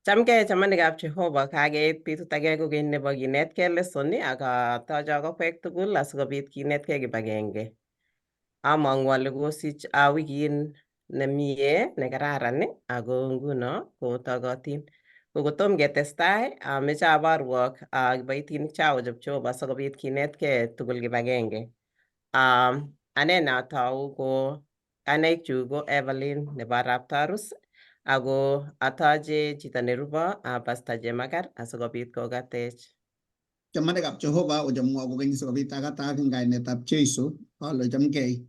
Chamgei chamanikab Jehova, kakeit betut age kokeny nebo kinetkei lesson ak atochok okwek tugul asikobit kinetkei kibagenge. Among'u ale kosich wikit nemie nekararan ako nguno kotogotin. Ko kotom ketestai ameche aborwok kiboitinik chaochop Jehova asikobit kinetkei tugul kibagenge. Ane neatou ko Kanaikchuk ko Evelyn nebo arap Tarus ako atoche chito nerubo Pastor Chemakar asikobit kokatech. Chamanikab Jehova ochomwo kokeny sikobit akatak eng kainetab Jesu ale chamgei.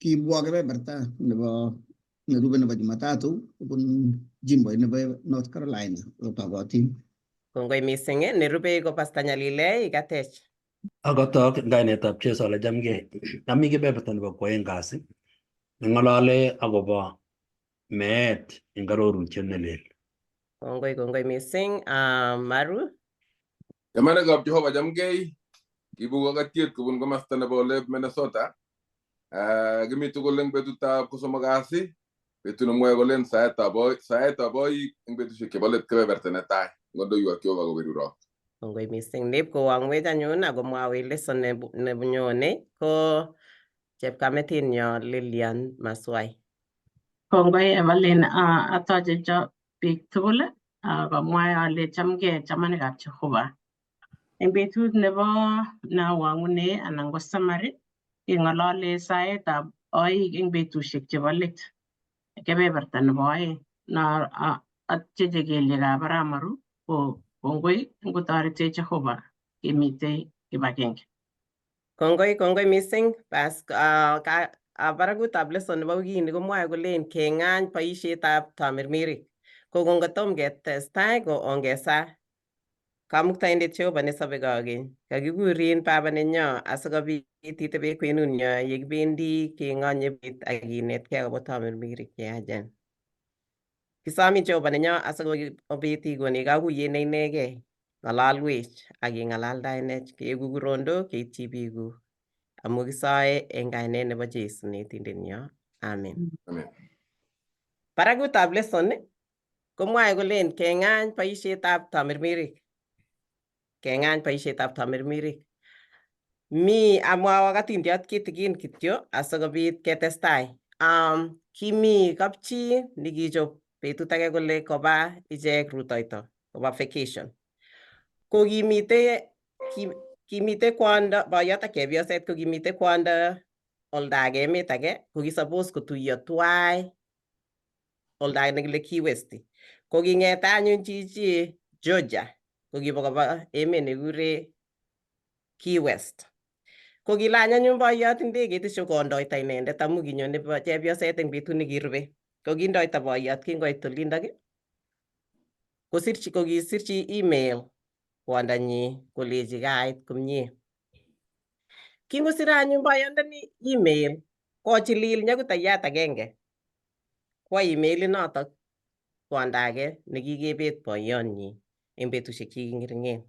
Kibwa kebeberta nebo nerube nebo Jumatatu kobun jimboit nebo North Carolina otogotin. Kongoi mising. Nerube ko Pastor Nyalile ikatech. Akotok eng kainetab Jesu ale chamgei. Ami kebeberta nebo kwoeng kasi neng'olole akobo meet eng arorutiet nelel. Kongoi kongoi mising. Maru. Chamanikab Jehova chamgei. Kibu kokatiet kobun komasta nebo Olep, Minnesota. Kimi tugul eng betutab kosomok kasi, betut nemwoe kolen saetab oik eng betusiek chebo let kebeberta netai. Ngondoiwok Jehova koberurok. Kongoi mising. Neb kowangwech anyun ako mwawech lesson nenyone ko chepkametinyo Lilian Maswai. Kongoi Evelyn, atoche cho biik tugul akamwae ale chamgei chamanikab Jehova. Eng betut nebo nawang'une anan ko summary keng'olole saetab oik eng betusiek chebo let kebeberta nebo oeng na atyeche kelyekab arap Maru ko kongoi ngotoretech Jehova kemitei kibagenge. Kongoi kongoi mising. Bas barakutab lesson nebo wikini komwoe kolen keng'any boisietab tamirmirik. Ko kongotom ketestai ko ongesaa. Kamuktaindet Jehova nesobe kokeny. Kakikurin Baba nenyo asikobit itebe kwenunyo yekibendi keng'onye bet ak kinetkei akobo tamirmirik cheyachen. Kisomin Jehova nenyo asikobit ikonech kakuyet ne inegei. Ng'alalwech ak ing'alaldaenech keeku kurondok keityi biikuk. Amu kisoe eng kainet nebo Jesu netindenyo. Amen. Amen. Barakutab lesson komwae kolen keng'any boisietab tamirmirik. Keng'any boisietab tamirmirik. Mi amwawok atindiot kitikin kityo asikobit ketestai. Kimi kapchi nekichop betut age kole koba ichek rutoito, koba vacation. Ko kimite kwondo boyot ak chepyoset ko kimite kwondo olda age emet age ko kisupose kotuiyo tuwai olda age nekile Key West. Ko king'ete anyun chichi Georgia ko kibo koba emet nekikure Key West. Ko kilany anyun boyot ndegeit ishokondoita inendet amu kinyone chepyoset eng betut nekirube. Ko kindoita boyot kingoit olindok kosirchi kokisirchi email kwondanyi kolechi kait komie. Kingosire anyun boyondoni email kochilil nyakutayat agenge kwo email inotok kwondo age nekikebet boyonyi eng betusiek cheking'eringen.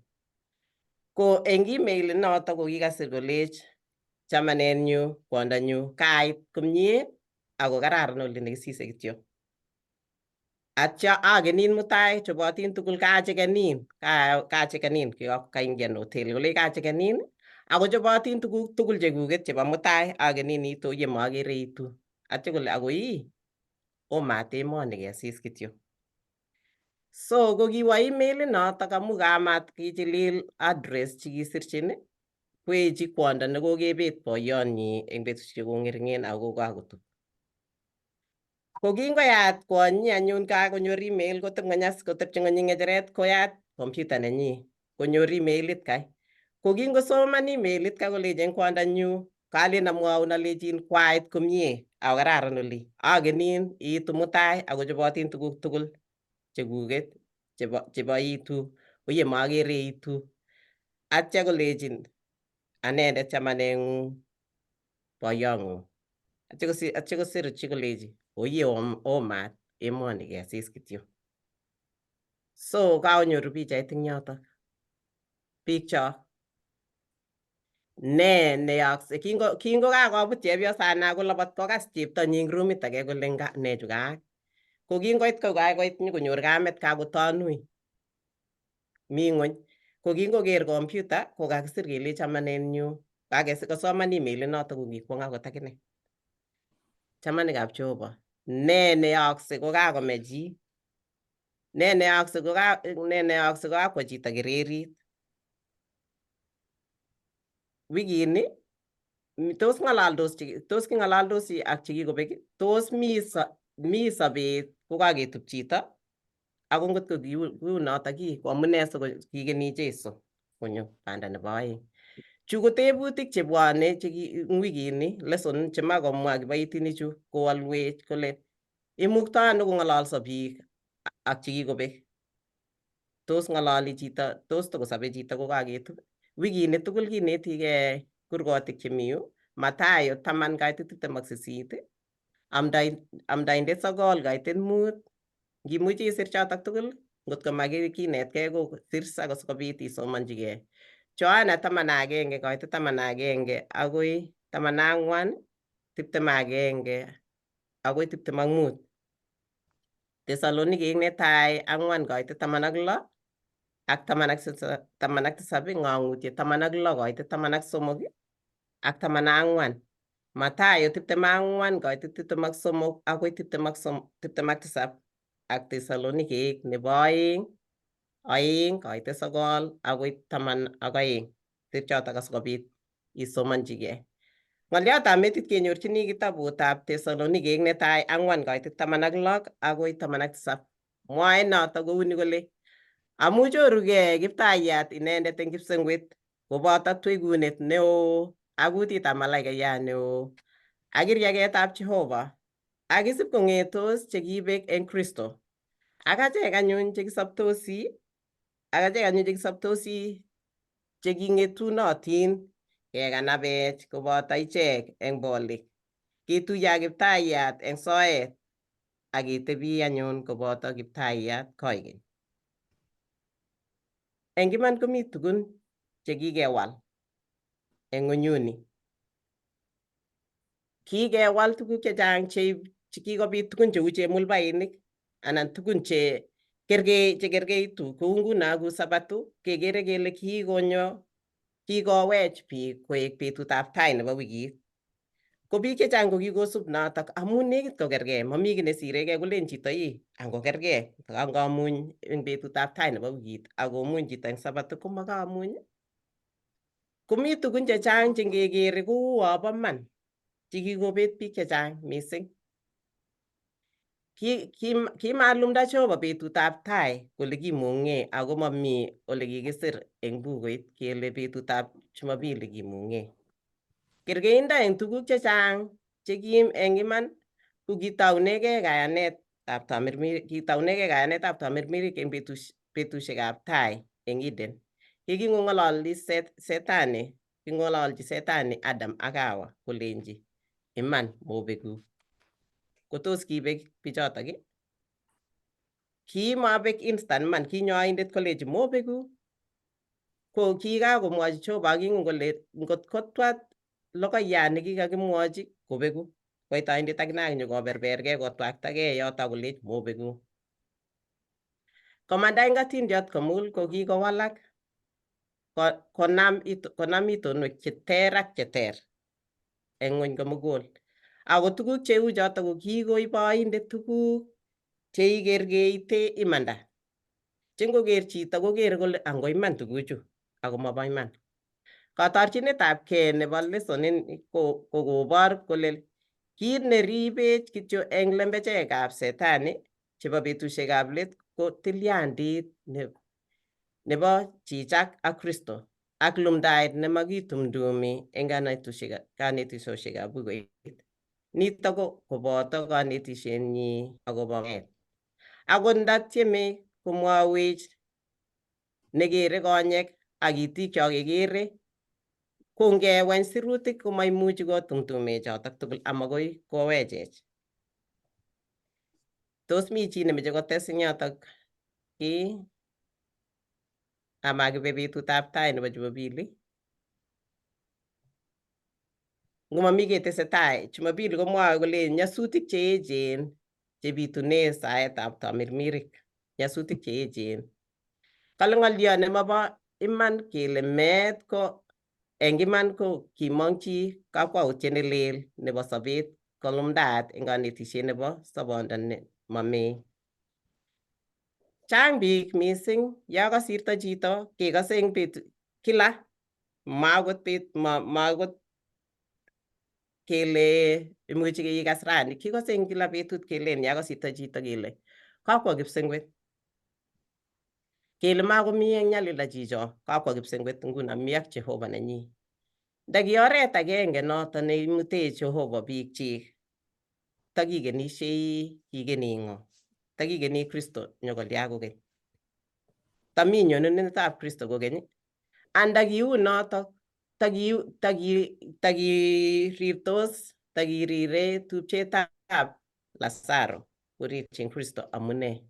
Ko eng email inotok ko kikasir kolech chamanenyu kwondanyu kait komie ako kararan oli nekisise kityo. Atya akenin mutai chobotin tugul kachekenin kachekenin kaingian hotel kolech kachekenin ako chobotin tuguk tugul chekuket chebo mutai akenin itu ye makere itu. Atya kole akoi omat emoni kesis kityo. So ko kiwo email inotok amu kamat kichilil address chikisirchin kwechi kwondo nekokebet boyonyi eng betusiek chekong'ering'en ako kakotup. Ko kingoyat kwonyi anyun kakonyor email koteb ng'ony as kotebchi ng'ony eng ng'echeret koyat kompyuta nenyi konyor emailit kai. Ko kingosoman emailit kai kolechin kwondanyu kalen amwaun alechin kwait komie ako kararan oli akenin iitu mutai ako chobotin tuguk tugul chekuket chebo itu oye makere itu. Atya kolechin anendet chamaneng'ung boyong'ung. Atya kosirchi kolechi oye omat emoni kesis kityo. So kaonyoru pichait eng yotok. Biikchok. Ne neyookse kingo kakobut chepyosana kolabat kokas cheptonyi eng rumit age kole ne chu kaak. Ko kingoit ko kakoit nyokonyor kamet kakotanui mi ng'weny. Ko kingoker kompyuta ko kakisir kele chamanenyu kosoman email inoto ko kikwong akot akine. Chamanikab Jehova, ne neyookse kokakome chi? Ne neyookse ne neyookse kokakwo chito kererit? Wikini tos ng'alaldos tos king'alaldosi ak chekikobek? Tos mi sobet kokaketup chito? Ako ngot ko kiu notok ii, ko amune sikokikeni Jesu konyo banda nebo aeng? Chu ko tebutik chebwone eng wikini lesson chemakomwa kiboitinichu kowolwech kole imukto ano kong'ololso biik ak chekikobek? Tos ng'ololi chito, tos tokosobe chito kokaketup? Wikini tugul kinetigei kurgotik chemi yu, Mathayo 10 kaitit 28, Amdaindet 9 kaitit 5. Ngimuchi isir chotok tugul, ngot ko makinetkei ko sir asikobit isomonchigei. Yohana 11 kaitit 11 akoi 14, 21 akoi 25. Tesalonikik netai 4 kaitit 16 ak 17, Ng'ang'utiet 16 kaitit 13 ak 14. Mathayo 24 kaitit 23 akoi 27 ak Tesalonikik nebo 2 2 kaitit 9 akoi 12. Sir chotok asikobit isomonchigei. Ng'oliotab metit kenyorchini kitabutab Tesalonikik netai 4 kaitit 16 akoi 17. Mwae notok kouni kole amu chorugei Kiptayat inendet eng kipsengwet koboto twekunet neo ak kutitab malaikayat neo ak kiryaketab Jehova ak isib kong'etos chekibek eng Kristo. Ak achek anyun chekisobtosi ak achek anyun chekisobtosi cheking'etunotin kekanabech koboto ichek eng bolik ketuiye ak Kiptayat eng soet ak ketebi anyun koboto Kiptayat koikeny. Eng iman komi tugun chekikewal eng ng'onyuni. Kikewal tuguk chechang che kikobit tugun cheu chemulbainik anan tugun che kergei chekergeitu kou nguno kou Sabato kekere kele kikonyo kikowech biik koek betutab tai nebo wikit. Ko biik chechang ko kikosup notok amu nekit kokergei mami kiy nesiregei kolen chito ii angokergei angamuny eng betutab tai nebo wikit akomuny chito eng Sabato komakamuny. Komi tugun chechang che ngekere kouo bo man chekikobet biik chechang mising. Kimalumda Jehova betutab tai kole kimung'e ako mami ole kikisir eng bukuit kele betutab Jumapili kimung'e. Kerkeindo eng tuguk chechang chekim eng iman ko kitounegei kayanetab tamirmirik kitounegei kayanetab tamirmirik eng betusiekab tai eng Eden. Ye kingong'ololi Setani, king'ololchi Setani Adam ak Hawa kolenji iman mobeku. Kotos kibek bichotok ii? Kimabek instant iman, kinyo oindet kolenji mobeku. Ko kikakomwochi Jehova ak kingen kole ngot kotwa logoiyat nekikakimwochi kobeku. Koit oindet akine ak nyokoberbergei kotwaktagei yoto kolech mobeku. Komanda eng atindiot komugul ko kikowalak konam itonwek cheter ak cheter eng ng'wony komugul. Ako tuguk cheu chotok ko kikoib oindet tuguk cheikerkeite imanda. Che ngoker chito kokere kole ango iman tuguchu ako mobo iman. Katorchinetabkei nebo lesson ini ko kokobor kole kit neribech kityo eng lembechekab setani chebo betusiekab let ko tilyandit nebo chichak ak Kristo ak lumdaet nemakitumdumi eng kanetisoshekab bukuit. Nitok ko koboto kanetishenyi akobo meet. Akot ndatyeme komwawech nekere konyek ak itik cho kekere, ko ngewany sirutik komaimuchi kotumtumech chotok tugul amakoi kowechech. Tos mi chi nemeche kotes eng yotok kiy amakibe betutab tai nebo Jumapili? Ngomami ketesetai, Jumapili komwae kole nyasutik che echen chebitune saetab tamirmirik, nyasutik che echen. Kale ng'olyo nemobo iman kele meet ko eng iman ko kimongchi kakwautiet ne lel nebo sobet kolumdaat eng kanetisiet nebo sobondo ne mamee. Chang biik mising ya kasirto chito kekase eng betu kila maakot bet maakot kele imuchi ikas rani kikose eng kila betut kelen ya kasirto chito kele kakwo kipsengwet kele makomi eng nyalilda chicho kakwo kipsengwet nguno mi ak Jehova nenyi. Ndaki oret agenge noto neimutech Jehova biikchik takikenishei kikeni ng'o? Takikeni Kristo nyokolya kokeny? Tami nyonunetab Kristo kokeny? Anda kiu notok takirirtos takirire tupchetab Lazaro korirchin Kristo amune?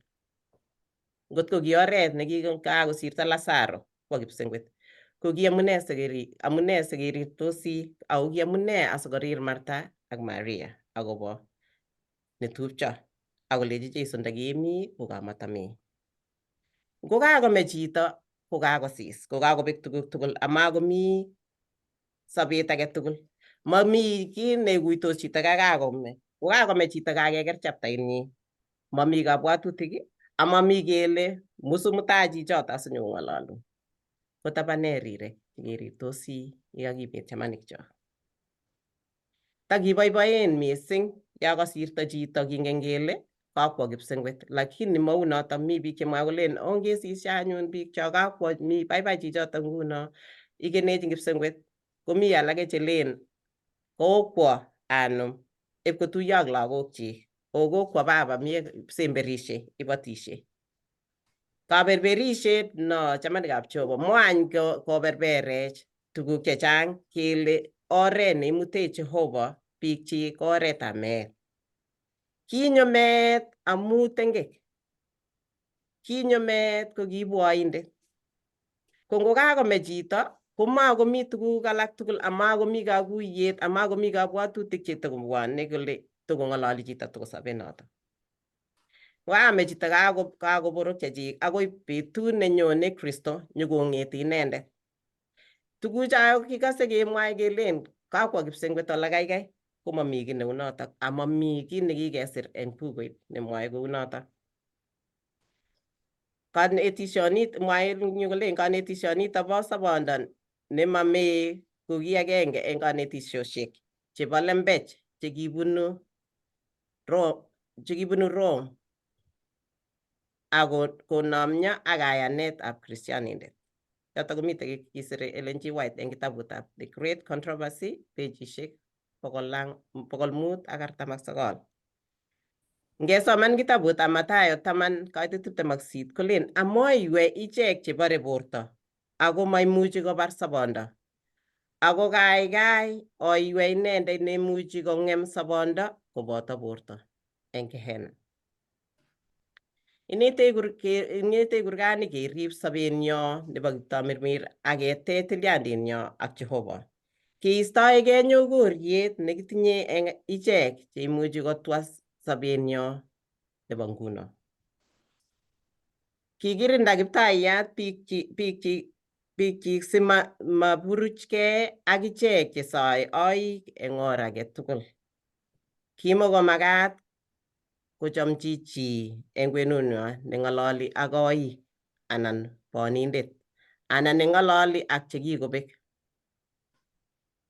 Ngot ko ki oret nekikakosirto Lazaro kwo kipsengwet ko ki amune sikerirtosi ako ki amune asikorir Martha ak Maria akobo netupcho akolechi Jesu ndakimi kokamatami. Ngokakome chito kokakosis kokakobek tuguk tugul amakomi sobet age tugul. Mami kiy neikuitos chito kakakome. Kokakome chito kakeker chaptainyi. Mami kabwatutik amami kele musu mutai chichoto asinyokong'ololun. Kotaba nee rirek chekerirtosi yekakibet chamanikchok. Takiboiboen mising ya kasirto chito kingen kele kakwo kipsengwet lakini mou noto mi biik chemwoe kolen ongesisyo anyun biik cho kakwo mi baibai chichoto nguno ikenechin kipsengwet komi alake chelen kokwo anum ipkotuiyo ak lagokchik okokwo baba mi semberishe ibotishe Kaberberishet no chamanikab Jehova mwany koberberech tuguk chechang kele oret neimutech Jehova biikchik ko oretab meet. Kinyo meet amu tengek. Kinyo meet ko kibwoindet. Ko ngokakome chito komakomi tuguk alak tugul amakomi kakuyet amakomi kabwatutik chetokobwone kole tokong'ololi chito tokosobe noto. Koame chito kakoborok chechik akoi betut nenyone Kristo nyokong'eti inendet. Tugucho kikose kemwae kelen kakwo kipsengwet ole kaikai komami kiy neu notok amami kiy nekikesir eng bukuit nemwae kounotok. Kanetisionit mwae eng yu kolen kanetisionito bo sobondo nemamee ko kiy agenge eng kanetisiosiek chebo lembech chekibunu Rome ako konomyo ak kayanet ab Kristianindet. Chotok komitei kisire Ellen G. White eng kitabutab The Great Controversy pejishek 549. Ngesoman kitabutab Mathayo 10:28 kolen amoiwei ichek chebore borto ako maimuchi kobar sobondo. Ako kaikai oiwei inendet neimuchi kong'em sobondo koboto borto eng Gehenna. Inetech kurgani kerib sobenyo nebo kiptamirmir ak ketech tilyandinyo ak Jehova. Keistoegei nyokoriet nekitinye eng ichek cheimuchi kotwa sobenyo nebo nguno. Kikirinda Kiptayat biikchik si maburuchkei ak ichek chesoe oik eng or age tugul. Kimokomakat kochomchi chi eng kwenunwa neng'ololi ak oik anan bonindet anan neng'ololi ak chekikobek.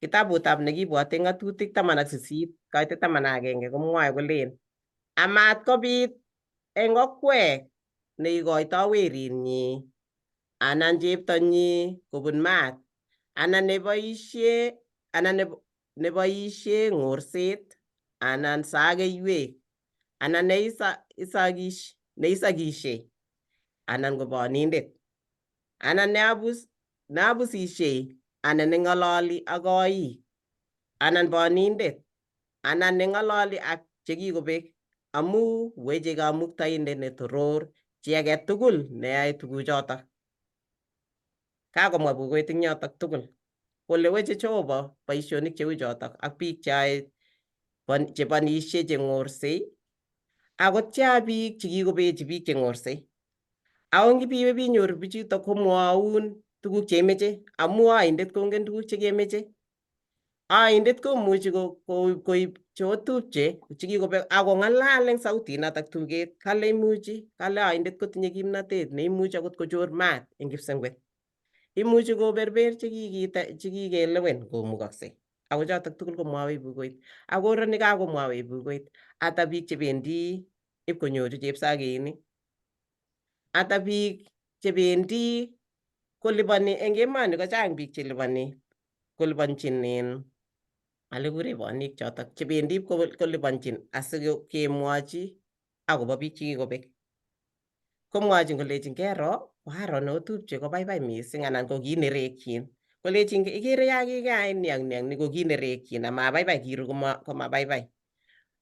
Kitabutab nekibwote ng'atutik 18 kaitet 11 komwoe kolen amat kobit eng okwek neikoito werinyi anan cheptonyi kobun maat anan neboisie ng'orset anan sakeiwek anan neisakishe anan ko bonindet anan neabusishei anan neng'ololi ak oik anan bonindet anan neng'ololi ak chekikobek amu weche kamuktaindet netoror chi age tugul neyae tuguchotok. Kakomwa bukuit eng yotok tugul kole weche Jehova boisionik cheu chotok ak biik cheyae chebonishe cheng'orsei Ako tia biik chekikobechi biik cheng'orsei. Ako ngipiwe pinyoru bichutok komwoun tuguk cheimeche amu oindet kongen tuguk chekemeche. Oindet komuchi koib cheotupche chekikobek akong'alal eng sautit notok tuget kale imuchi kale oindet kotinye kimnatet neimuchi akot kochor maat eng kipsengwet. Imuchi koberber chekikelewen komukoksei. Ako chotok tugul komwawech bukuit. Ako rani kakomwawech bukuit ata biik chebendi ipkonyoru chepsakeinik, ata biik chebendi koliponi eng emoni kochang biik cheliponi koliponchin in ale kikure bonik chotok chebendi koliponchin asikemwochi akobo biik chekikobek. Komwochin kolechin kero koaro neotupche kobaibai mising anan ko kinerekyin. Kolechin ikere ya kikeyai ni ak ni ak ni ko kinerekyin amabaibai kiru komabaibai.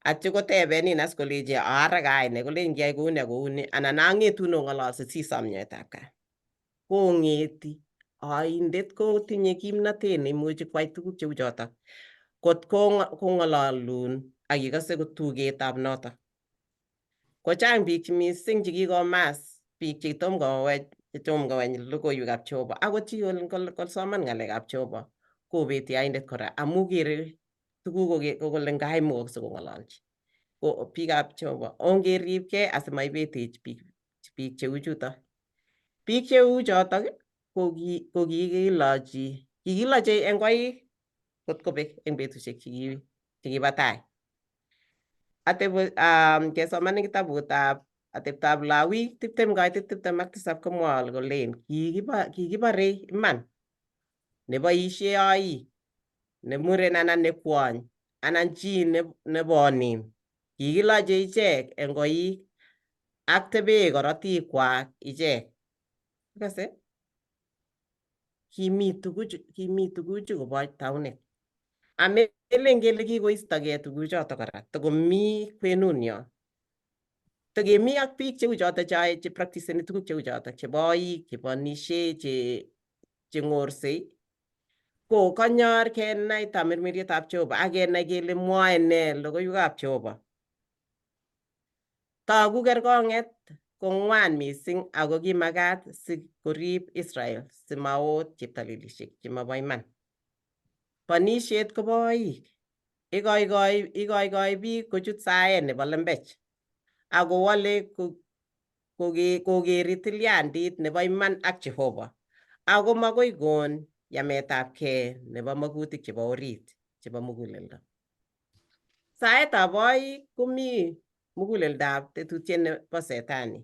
Atyo kotebenin as kolechi ara kaai ne kolechin kiyai kouni ak kouni anan ang'etun ong'ololse sisom nyoetab kat. Kong'eti oindet kotinye kimnatet neimuchi kwai tuguk cheu chotok. Kot kong'ololun ak ikose ko tugetab notok. Kochang biik mising chekikomas biik chetom kowech chetom koweny logoiwekab Jehova akot chi kosoman ng'alekab Jehova kobeti oindet kora amu kere tuguk kole ngaimukokse kong'ololchi. Ko biikab Jehova ongeripkei asimaibetech biik cheu chutok. Biik cheu chotok ko kikilochi kikiloche eng koik kot kobek eng betusiek chekibo tai. Atebo kesoman eng kitabutab ateptab Lawik 20:27 komwoe kolen kikiborei iman neboisie oik ne muren anan ne kwony anan chi nebonin kikiloche ichek eng koik ak tebe korotikwak ichek. Ikose? Kimi tuguchu kobo taunet. Amelen kele kikoistogei tuguchotok kora, tokomi kwenunyo. Tokemi ak biik cheu chotok cheyoe chepracticeni tuguk cheu chotok chebo oik, chebonishe, cheng'orsei, ko konyor kenai tamirmirietab Jehova ak kenai kele mwoe nee logoiwekab Jehova. Togu kerkong'et kong'wan mising ako kimakat si korib Israel simaot cheptalelisiek chemobo iman. Bonishet kobo oik. Ikoikoi biik kochut saet nebo lembech akowole kokeri tilyandit nebo iman ak Jehova ako makoi kon yametabkei nebo magutik chebo orit chebo muguleldo. Saetab oik komi muguleldab tetutiet nebo setani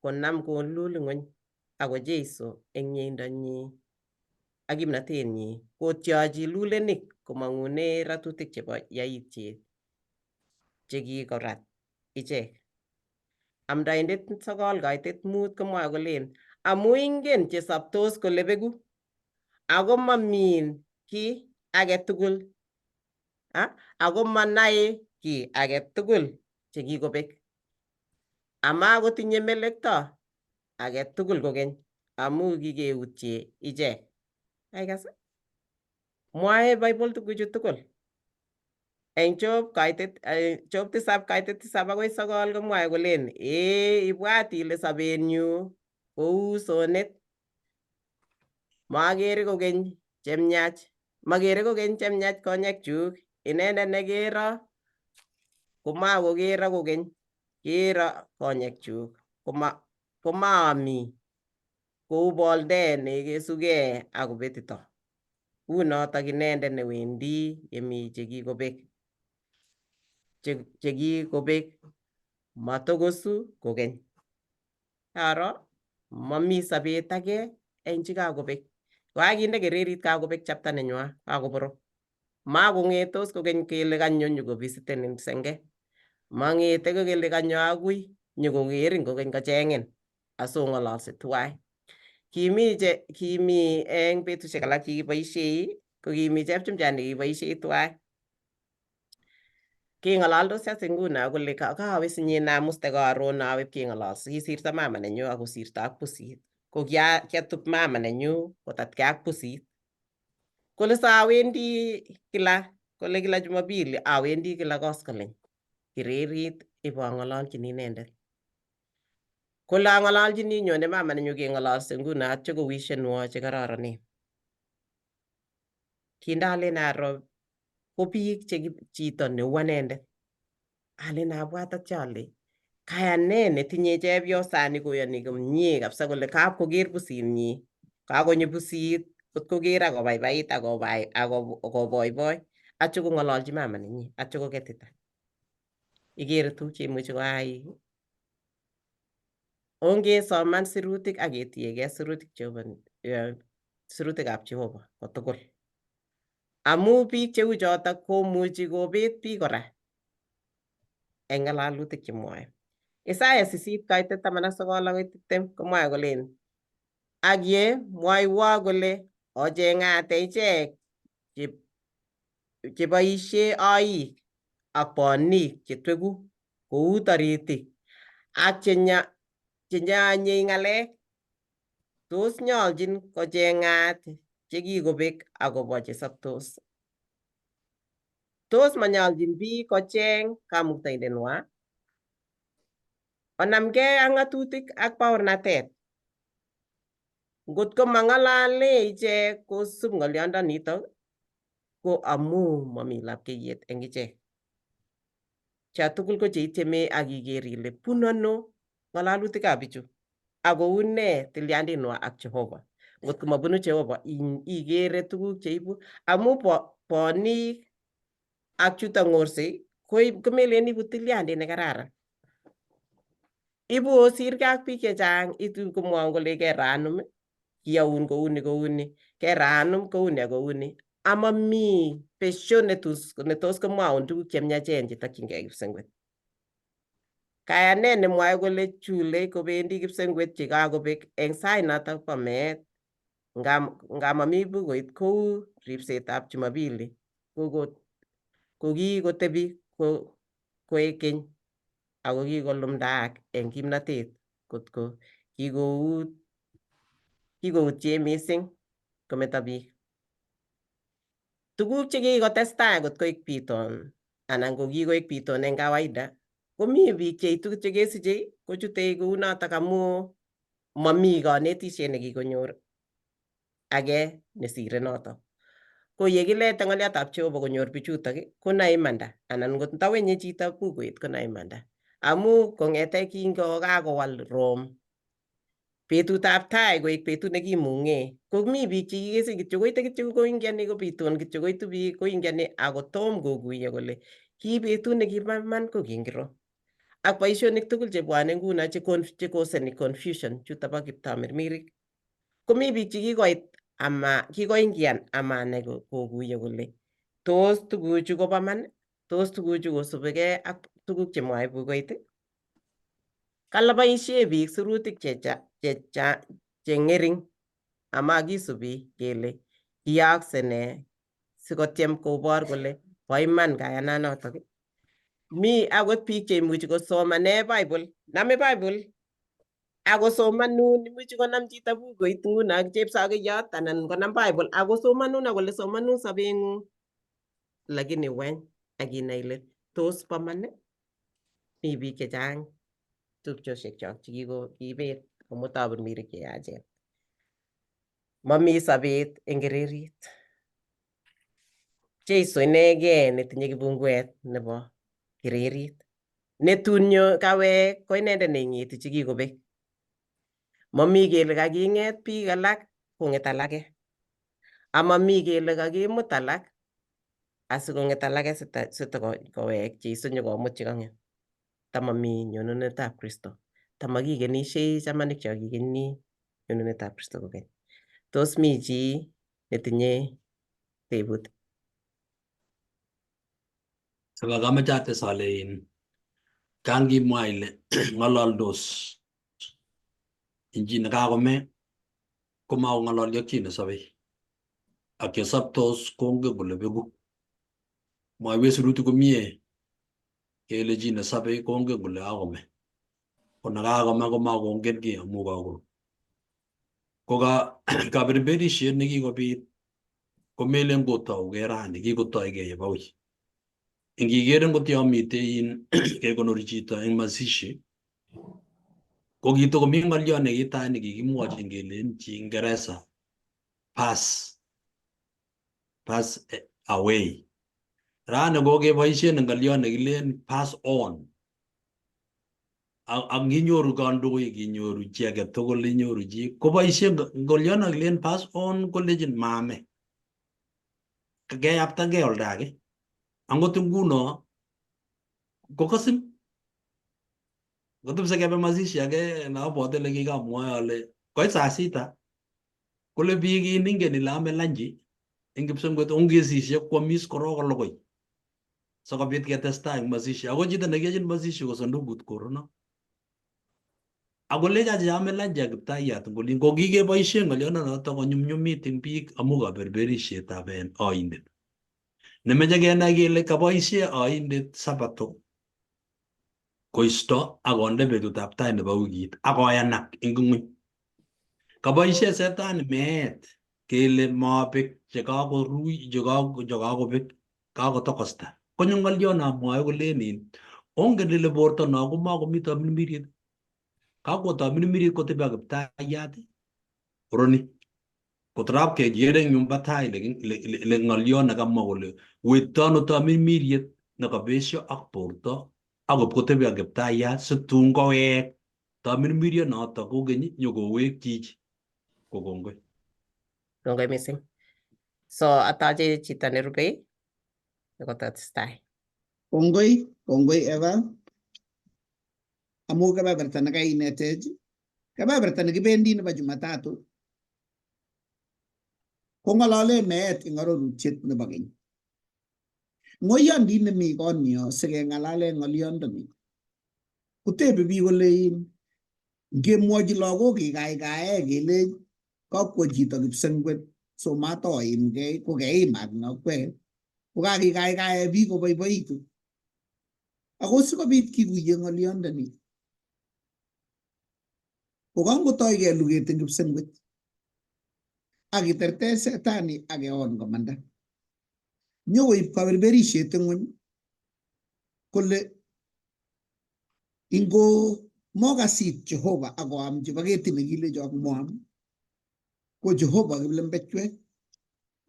konam kolul ng'weny ako Jeiso eng mieindonyi ak kimnatenyi kotyochi lulenik komong'une ratutik chebo yaityet chekikorat ichek. Amdoindet 9:5 komwoe kolen amu ingen chesoptos kole beku ako mamin kiy age tugul ako manae kiy age tugul chekikobek. Amakotinye melekto age tugul kokeny amu kikeutye ichek. Kaikas? Mwae Bible tuguchu tugul. Eng Job Job 7:7-9 komwae kolen ee ibwat ile sobenyu kou sonet. Makere kokeny chemyach, makere kokeny chemyach konyekchuk. Inendet nekero komakokero kokeny, kero konyekchuk komaami kou boldet nekesugei akobetito. Unotok inendet newendi yemi chekikobek chekikobek matokosu kokeny. Karo mami sobet age eng chekakobek. Kokakinde kererit kakobek chapter nenywa kakoborok. Makong'etos kokeny kele kanyo nyokovisitenin senge. Mang'ete ko kele kanyo akui nyokokerin kokeny kocheng'in asong'ololse tuwai. Kimi eng betusiek alak chekikiboisiei ko kimi chepchumchat nekikiboisiei tuwai. Keng'ololdosi as nguno kole kawe sinyin amuste karon awe pkeng'ololse. Kisirto mama nenyu akosirto ak pusit. Ko kiatup mama nenyu kotatkei ak pusit. Kole sawendi kila kole kila Jumapili awendi kila koskoleng kererit Ibong'ololchini inendet. Kole ang'ololchini nyone mama nenyu keng'ololse nguno atyo kowishenwo chekororonen. Kindalen aro ko biik che chito neu anendet. Alen abwat atyo ale kayanet netinye chepyosani koyoni komie kabisa kole kapkoker pusinyi, kakonyo pusit kot koker ak kobaibait ak koboiboi atyo kong'ololchi mama nenyi atyo koketita. Ikere tuguk cheimuchi koyai. Ongesoman sirutik ak ketiegei sirutik Jehova, sirutikab Jehova kotugul. Amu biik cheu chotok komuchi kobet biik kora eng ng'alalutik chemwoe. Isaya 8 kaitet 19 akoi 20 komwoe kolen ak ye mwoiwo kole ocheng'ate ichek cheboisie oik ak bonik chetweku kou toritik ak chenyanyei ng'alek. Tos nyoljin kocheng'at chekikobek akobo chesoptos? Tos manyoljin biik kocheng Kamuktaindenwa? Onamgei ak ng'atutik ak baornatet. Ngot ko mang'alale ichek kosub ng'olyondonitok, ko amu mami lapkeiyet eng ichek. Cha tugul ko cheityeme ak iker ile bunu ano ng'alalutikab bichu ako une tilyandinwa ak Jehova. Ngot ko mabunu Jehova ikere tuguk cheibu amu bonik ak chuto ng'orsei komelen ibu tilyandit nekararan. Ibu osirgei ak biik chechang, itu komwoun kole kera anum, kiyoun kouni kouni, kera anum kouni ak kouni. Amami besio netos komwoun tuguk chemiachen chetokyingei kipsengwet. Kayanet nemwoe kole chulei kobendi kipsengwet chekakobek eng sait notok bo meet nga mami bukuit kou ripsetab Jumapili kokikotebi koek keny ako kikolumdaak eng kimnatet kotko kikoutie mising kometo biik. Tuguk chekikotestai kot koik biton anan ko kikoik biton eng kawaida komi biik cheitu kityo kesichei kochutei kounotok amu mami konetisiet nekikonyor age nesire notok. Ko yekilete ng'oliotab Jehova konyor bichutok konae imanda anan ngot ndawenye chito bukuit konae imanda. Amu kong'ete kingokakowal Rome betutab tai koek betut nekimung'e ko mi biik chekikesich kityo koite kityo koingiani kobitun kityo koitu biik koingiani ako tom kokuiyo kole ki betut nekibo iman ko kingiro. Ak boisionik tugul chebwone nguno chekoseni confusion chuto bo kiptamirmirik komi biik chekikoit ama kikoingian amanai kokuiyo kole tos tuguchu kobo man, tos tuguchu kosubigei ak tuguk chemwoe bukuit. Kale boisie biik sirutik cheng'ering ama kisubi kele kiyaakse nee sikotyem kobor kole bo iman kayananotok. Mi akot biik cheimuchi kosomane Bible, name Bible akosomanun, imuchi konam chito bukuit nguno chepsokeyot anan konam Bible akosomanun akole somanun sobeng'ung. Lakini wany akinai ile tos bo man? Mi biik chechang tupchosiek chok chekikibet amu tamirmirik cheyachen. Mami sobet eng kererit. Jeiso inegei netinye kipunguet nebo kererit. Netun nyo kawek ko inendet neing'eti chekikobek. Mami kele kaking'et biik alak kong'et alake. Amami kele kakimut alak asikong'et alake sitokowek Jeiso nyokomut chekang'et. Tamami nyonunetab Kristo. Tamakikenishei chamanik chok kikeni nyonunetab Kristo kokeny. Tos mi chi netinye tebut? Saka kameche ates ale in kangimwa ile ng'ololdos en chi nekakome komakong'ololi ak chi nesobei ak chesoptos kongen kole beku. Mwaiwech sirutik komie kele chi nesobei kongen kole kakome ko nekakome komakongen kiy amu kakoru. Ko kaberberisiet nekikobit komelen kotougei rani, kikotoigei yebo wui. Ingiker ngot yo mitei in kekonori chito eng mazishi ko kitokomi ng'olyo nekitai nekikimwochin kelen Kiingereza pass pass away. Rani kokeboisien ng'olyo nekilen pass on. Ak nginyoru kandoik, inyoru chi age tugul, inyoru chi koboisien ng'olyo nekilen pass on kolechin maame. Keyaptagei olda age. Angot nguno kokasin kotepse kebe mazishi age neabwote ole kikamwoe ale koit saa sita kole biik in ingen ile ame lanchi eng kipsengwet ongesisye kwomis korok kolugui sikobit ketestai eng mazishi ako chito nekiyochin mazishi ko sandukut korono akolecho achi ame lanchi ak kiptayat eng olin ko kikeboishe ng'oliondonoto konyumnyumit eng biik amu kaberberishetab en oindet nemeche kenai kele kaboishe oindet sabato koisto ak konde betutab tai nebo wikit ak koyanak eng ng'weny. Kaboishe setani meet kele mabek chekakorui chekakobek kakotokosta. Konyo ng'olyo nomwoe kolen in ongen ile borto no komakomi tamirmiriet. Kakwo tamirmiriet kotebi ak kiptayat koroni. Kotorap keker eng yumba tai ile ng'olyo nekamwa kole wetto ano tamirmiriet nekabesio ak borto akot kotebi ak kiptayat situn kowek tamirmiriet noto kokeny nyokowek chichi ko kongoi. Kongoi missing. So atache chito nerubei nekotestai. Kongoi, kongoi Eva. Amu kebeberta nekainetech, kebeberta nekibendi nebo Jumatatu kong'olole meet eng arorutiet nebo keny. Ng'oyondit nemi konyo sikeng'alale ng'olyondoni kotebe biik kole ngemwochi lagok kikaikae kelech kakwo chito kipsengwet so matoimgei ko keimak nokwek ko kakikaikae biik koboiboitu. Ako sikobit kikuye ng'olyondoni ko kangotoige luget eng kipsengwet ak kiterter setani ak keon komanda. Nyokoib kaberberishet eng ng'weny kole ingo mokasit Jehova akoam chebo ketit nekilechok moam ko Jehova kiplembechwek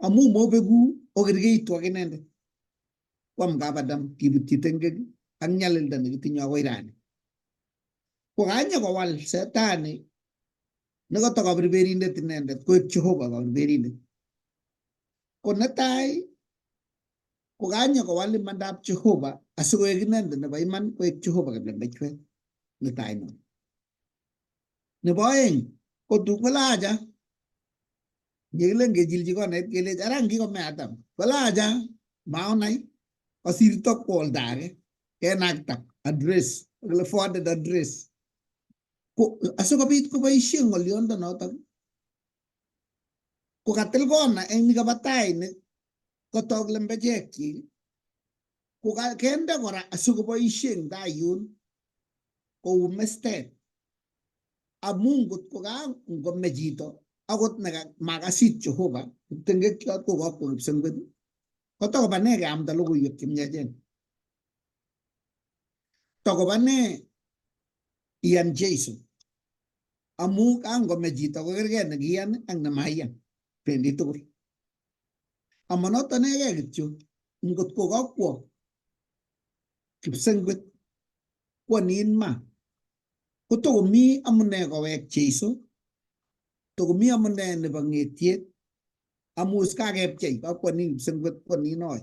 amu mobeku okerkeitu ak inendet. Kwam kap Adam kibutyi tengek ak nyalilda nekitinye akoi rani. Ko kanyo kowal setani nekoto kaberberindet inendet koek Jehova kaberberindet. Ko netai ko kanyo kowal imandab Jehova asikoek inendet nebo iman koek Jehova kiplembechwek netai non. Nebo aeng ko tun kole acha yekilen kechilchi konait kelech ara ngikome Adam kole acha maonai kosirto kwo olda age kenakta address kole forwarded address ko asikobit koboisien ng'oliondo notok ko katil kona eng nikaba tai ne kotok lembechekchik ko kende kora asikoboisie eng tai yun kou mestet amu ngot ko ngome chito akot makasit Jehova kiptengekyot ko kakwo kipsengwet kotokoba nee keamda logoiwek chemiachen tokoba nee iyan Jesu amu kangome chito kokergei nekiyan ak nemaiyan bendi tugul amanoto inegei kityo ngot ko kakwo kipsengwet kwo nin ma kotokomi amune kowek Jesu tokomi amune nebo ng'etiet amu is kakepchei kakwo nin kipsengwet kwo nin oe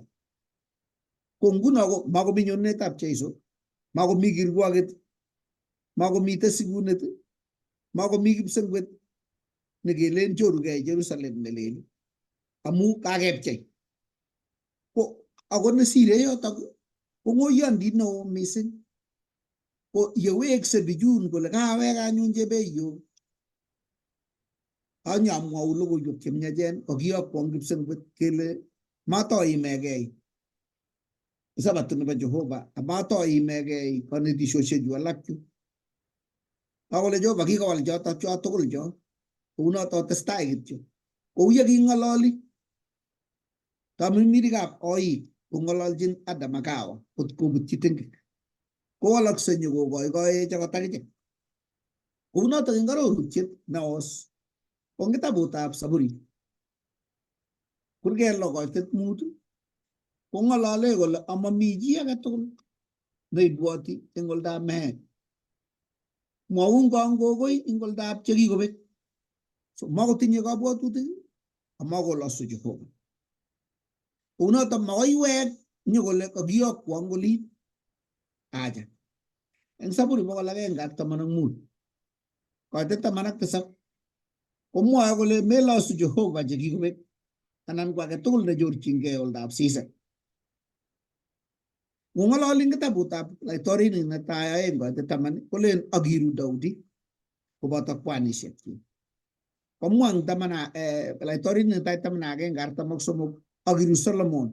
ko nguno ko makomi nyonunetab Jesu makomi kirwoket makomite sikunet makomi kipsengwet nekelen chorugei Jerusalem nelel amu kakepchei ko ako nesire yotok ko ng'oyondit neo mising ko yewekse bichun kole kawek anyun chebeiyo anyamwau logoiwek chemiachen kokiyokwon kipsengwet kele matoimegei sabato nebo Jehova amatoimegei konetishoshechu alak chu akole Jehova kikowal choto cho tugul cho kounoto testai kityo kou ye king'ololi tamirmirikab oik Kong'ololjin Adam ak Hawa kot kobutyi tengek. Kowalakse nyokogoigoech akot akichek. Kounotok eng arorutiet neos ko eng kitabutab Saburi kurget lo koitet mut kong'olole kole amami chi age tugul neibwoti eng oldab meet. Mwaun kongokoi eng oldab chekikobek. So makotinye kabwatutik amakolosu Jehova. Kounotok makoiwek nyokole kakiyokwo eng olin. Acha. Eng Saburi 115 koitet 17 komwoe kole melosu Jehova chekikobek anan ko age tugul nechorchingei oldab sisek. Ngong'ololi eng kitabutab Laitorinik netai 2 koitet 10 kolen akiru Daudi koboto kwanisiekchik. Komwa eng taman Laitorinik netai 11 43 akiru Solomon.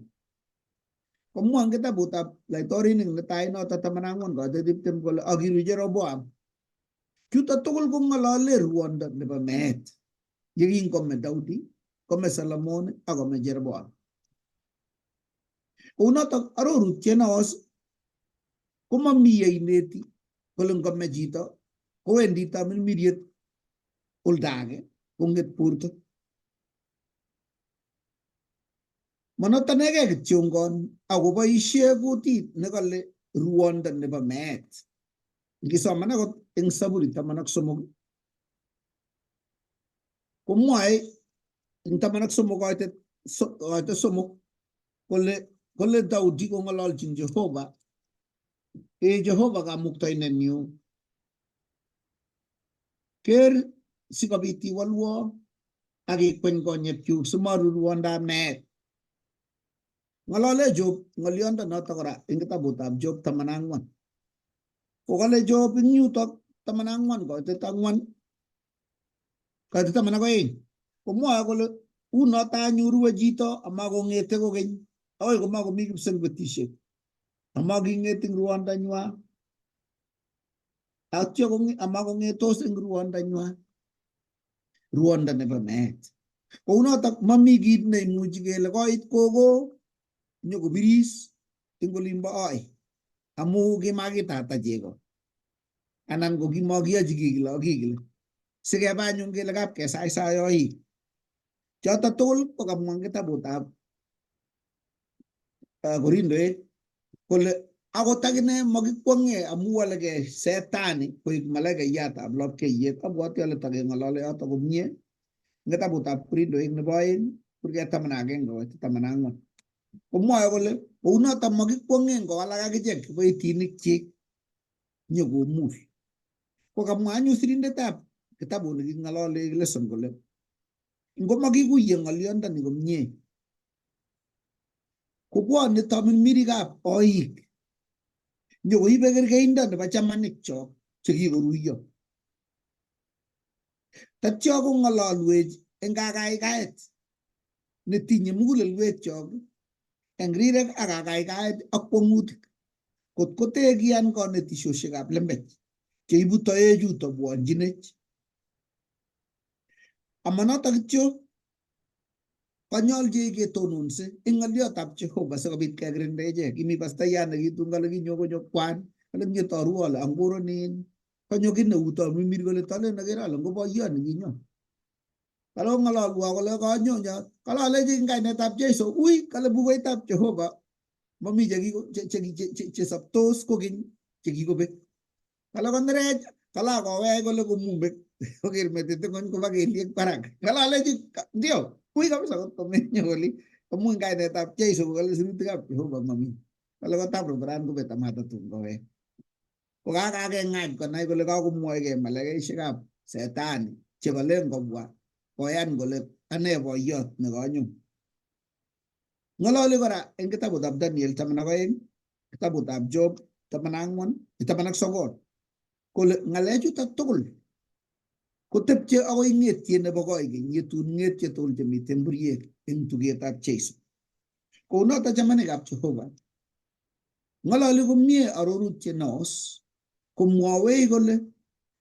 Komwa eng kitabutab Laitorinik netai noto 14 koitet 20 kole akiru Jeroboam. Chuto tugul kong'olole ruondo nebo meet yekingome Daudi, kome Solomon ak kome Jeroboam. Kounotok arorutiet neos komami yeineti kole ngome chito kowendi tamirmiriet oldo age kong'et borto. Monotonegei kityongon akoboisie kutit nekale ruondo nebo meet. Ngisoman akot eng Saburi 13 komwoe eng 13 koitet 3 kole Daudi kong'ololjin Jehova, ee Jehova kamuktaindenyu, ker sikobit iwolwo ak ikweny konyekchuk simaru ruondab meet. Ng'olole Job ng'oliondo noto kora eng kitabutab Job 14. Kokale Job eng yutok 14 koitet 4 koitet 12 komwoe kole unoto anyun rue chito amakong'ete kokeny akoi komakomi kipsengwetisiek amaking'et eng ruondonywa atyo amakong'etos eng ruondonywa ruondo nebo meet. Kounotok mami kit neimuchi kele koit kogo nyokobiris eng olimbo oi amu kimakitata chego anan ko kimakiyochi kikile ak kikile sikeba anyun kele kapkesaisai oik. Choto tugul ko kamwa eng kitabutab Korindoek kole akot akine makikwong'e amu walekei setani koik malaikayatab lapkeiyet. Abwoti ale takeng'olole yoto komie eng kitabutab Korindoek nebo 2 kurget 11 koit 14. Komwoe kole kounoto makikwong'e ngowalak akichek kiboitinikchik nyokomur. Ko kamwa anyun sirindetab kitabut neking'olole lesson kole ngomakikuye ng'oliondoni komie kobwone tamirmirikab oik nyokoibe kerkeindo nebo chamanikchok chekikoruiyo. Tatyo kong'ololwech eng kakaikaet netinye mugulelwekchok eng rirek ak kakaikaet ak kwong'utik kot kotekian konetisiosiekab lembech cheibu toechuto bwonchinech. Amanoto kityo konyolchech ketononse eng ng'oliotab Jehova sikobit kekirinda ichek. Kimi pastayat nekitun kale kinyo konyo kwan kale nyetoru ale angoronin konyo kiy neu tamirmir kole tolen akere ale ngo boiyot nikinyo. Kale ong'ololwo kole kanyonyo kale alechi eng kainetab Jesu ui kale bukuitab Jehova mami chesoptos kokeny chekikobek. Kale konerech kale akowech kole komumbek koker metit ng'ony koba kelyek barak. Kale alechi ndio ui kabisa kot komenyo oli amu eng kainetab Jesu kale sirutikab Jehova mami. Kale kotabruburan kobet amatatun kowek. Kokakakeng'any konai kole kakomwoegei malaikaisiekab setani chekolen kobwa koyan kole ane boiyot nekanyo. Ng'ololi kora eng kitabutab Daniel 12, kitabutab Job 14, 19 kole ng'alechuto tugul kotepche akoi ng'etiet nebo koikeny yetun ng'etiet tugul chemiten buriek eng tugetab Jesu. Kounoto chamanikab Jehova ng'ololi komie arorutiet neos komwowech kole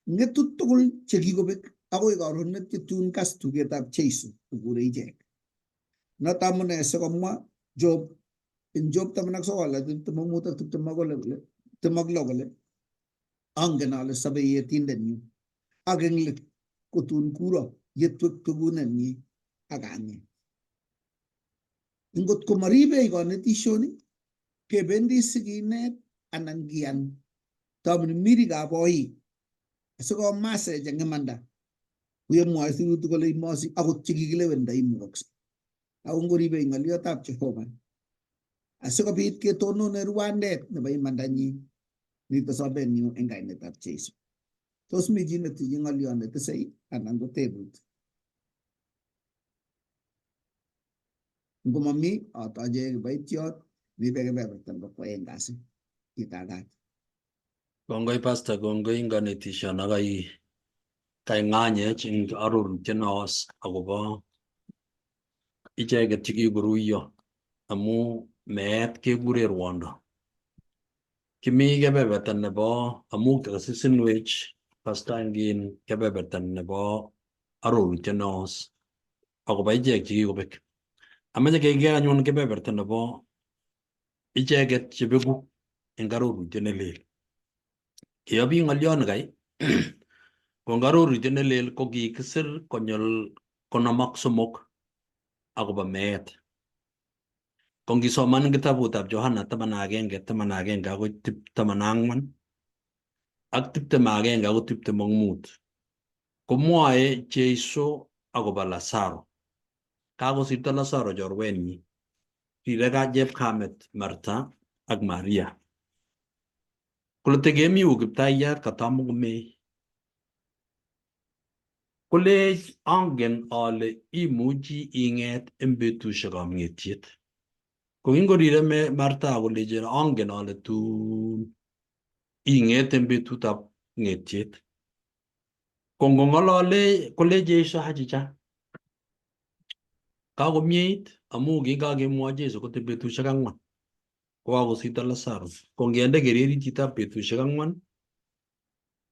ng'etu tugul chekikobek akoi karonet yetun kas tugetab Jesu kokure ichek. Noto amune sikomwa Job Eng Job 19 25 ak 26 kole angen ale sobei Yetindenyu ak eng let kotun kuro yetwektekunenyi ak ang'et. Ngot komaribei konetishoni kebendi sikinet anan kian tamirmirikab oik asikomasech eng imanda kuyemwoe sirutik kole imosi akot chekikilewen ndaimukakse. Ako ngoribei ng'oliotab Jehova asikobit ketonone rwandet nebo imandanyin nito sobenyu eng kainetab Jesu. Tos mi chi netinye ng'oliot netesei anan ko tebut? Ngomami atoche kiboitiot neibe kebeberta nebo kwoeng kasi itagat. Kongoi pastor, kongoi eng kanetisyon ak kaing'anyech eng arorutiet neos akobo icheket chekikoruiyo amu meet kekure rwondo. Kimi kebeberta nebo amu kasisinwech pastor eng kebeberta nebo arorutiet neos akobo ichek chekikobek. Ameche keker anyun kebeberta nebo icheket chebeku eng arorutiet nelel. Keyobi ng'olyoni kai ko eng arorutiet nelel ko kikisir konyil 53 akobo meet. Ko ngisoman eng kitabutab Johana 11 11 akoi 14 ak 21 akoi 25 komwoe Jesu akobo Lazaro. Kakosirto Lazaro chorwenyi. Rirei chepkamet Martha ak Maria. Kole tekemi u kiptayat katamukomei. Kolech angen ale imuchi ing'et eng betusiekab ng'etiet. Ko kingorire Martha kolechi angen ale tun ing'et eng betutab ng'etiet. Ko ngong'olole kolech Jesu achicha kakomieit amu kikakemwochi Jesu kote betusiek 4 kokakosirto Lazaro. Ko ngende kererit chitab betusiek 4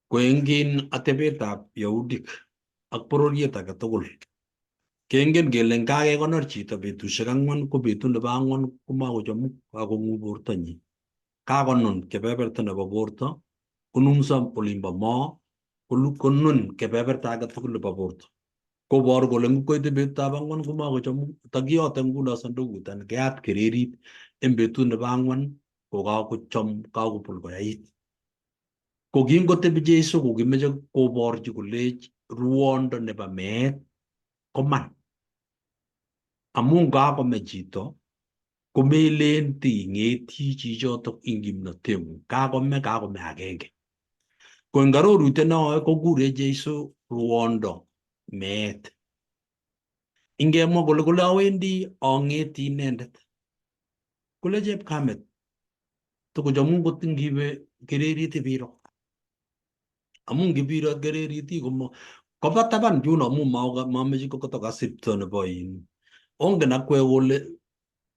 ko eng atebetab Yahudik ak bororiet age tugul kengen kele ngakekonor chito betusiek 4 ko betut nebo 4 komakochomu kakong'u bortonyi. Kakonun kebeberta nebo borto konunso olimbo moo konun kebeberta age tugul nebo borto. Kobor kole ngoite betutab 4 komakochomu takiyote nguno sandukut anan keyat kererit eng betut nebo 4 kokakochom kakobol koyait. Ko kingotebi Jesu kokimeche koborchi kolech ruondo nebo meet koman. Amu ngakome chito komelen ting'eti chichotok eng kimnoteng'ung. Kakome kakome agenge. Ko eng arorutiet noe kokure Jesu ruondo meet. Ingemwa kole kole awendi ang'eti inendet. Kole chepkamet tokochomun kot ngiwe kererit ibiro. Amu ngibiro kererit komo koba taban yuno amu mameche kotokasipto nebo in. Ongen akwek kole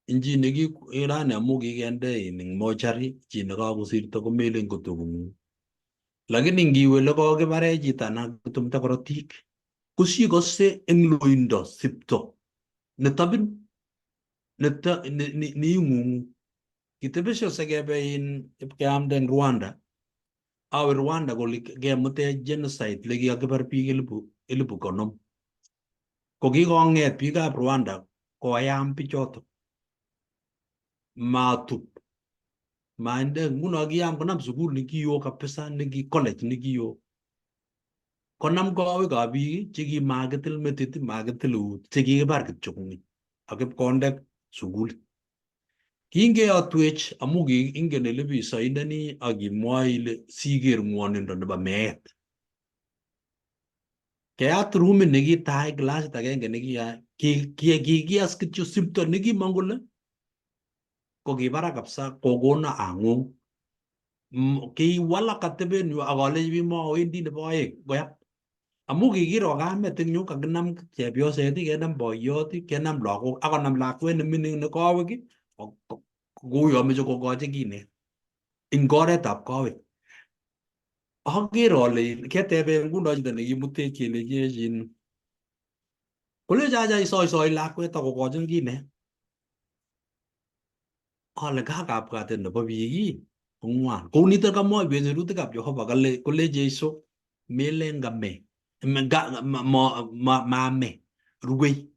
inchi nekirani amu kikende in eng mochari chi nekakosirto komelen kotokong'ung. Lakini ngiwe lekokibare chito anan kitumda korotik kosikose eng loindo sipto netobin neing'ung'u. Kitebesho sekebe in ipkeamde eng Rwanda. Awe Rwanda kole kemutech genocide lekikakibar biik 50,000. Ko kikong'et biikab Rwanda koyam bichotok. Matup. Maende nguno kiyam konam sukul nekiyo kabisa neki college nekiyo. Konam kowekab biik chekimakitil metit makitil eut chekikibar kityo kong'eny ak ipkonde sukulit. Kingeyotwech amu ingen ile bisoindoni ak imwoe ile siker ng'wonindo nebo meet. Keyat rumit nekitai klasit agenge nekikiyas kityo sipto nekimong kole ko kibarak kabisa kokona ang'ung. Kiwalak atebenyu ak alechi biik mowendi nebo 2 koyap. Amu kikiro kamet eng yu kakinam chepyoset, kenam boiyot, kenam lagok ak konam lakwet nemining ne kowek kouyo meche kokochi kinet eng oretab kowek. Aker ale ketebe nguno chito nekimutech kelechech in kolech acha isoisoi lakwet akokochin kinet. Ale ka kabwatet nebo biik ii kong'wan. Kou nitok kamwoiwech sirutikab Jehova kale kole Jesu melen kame mame ruwei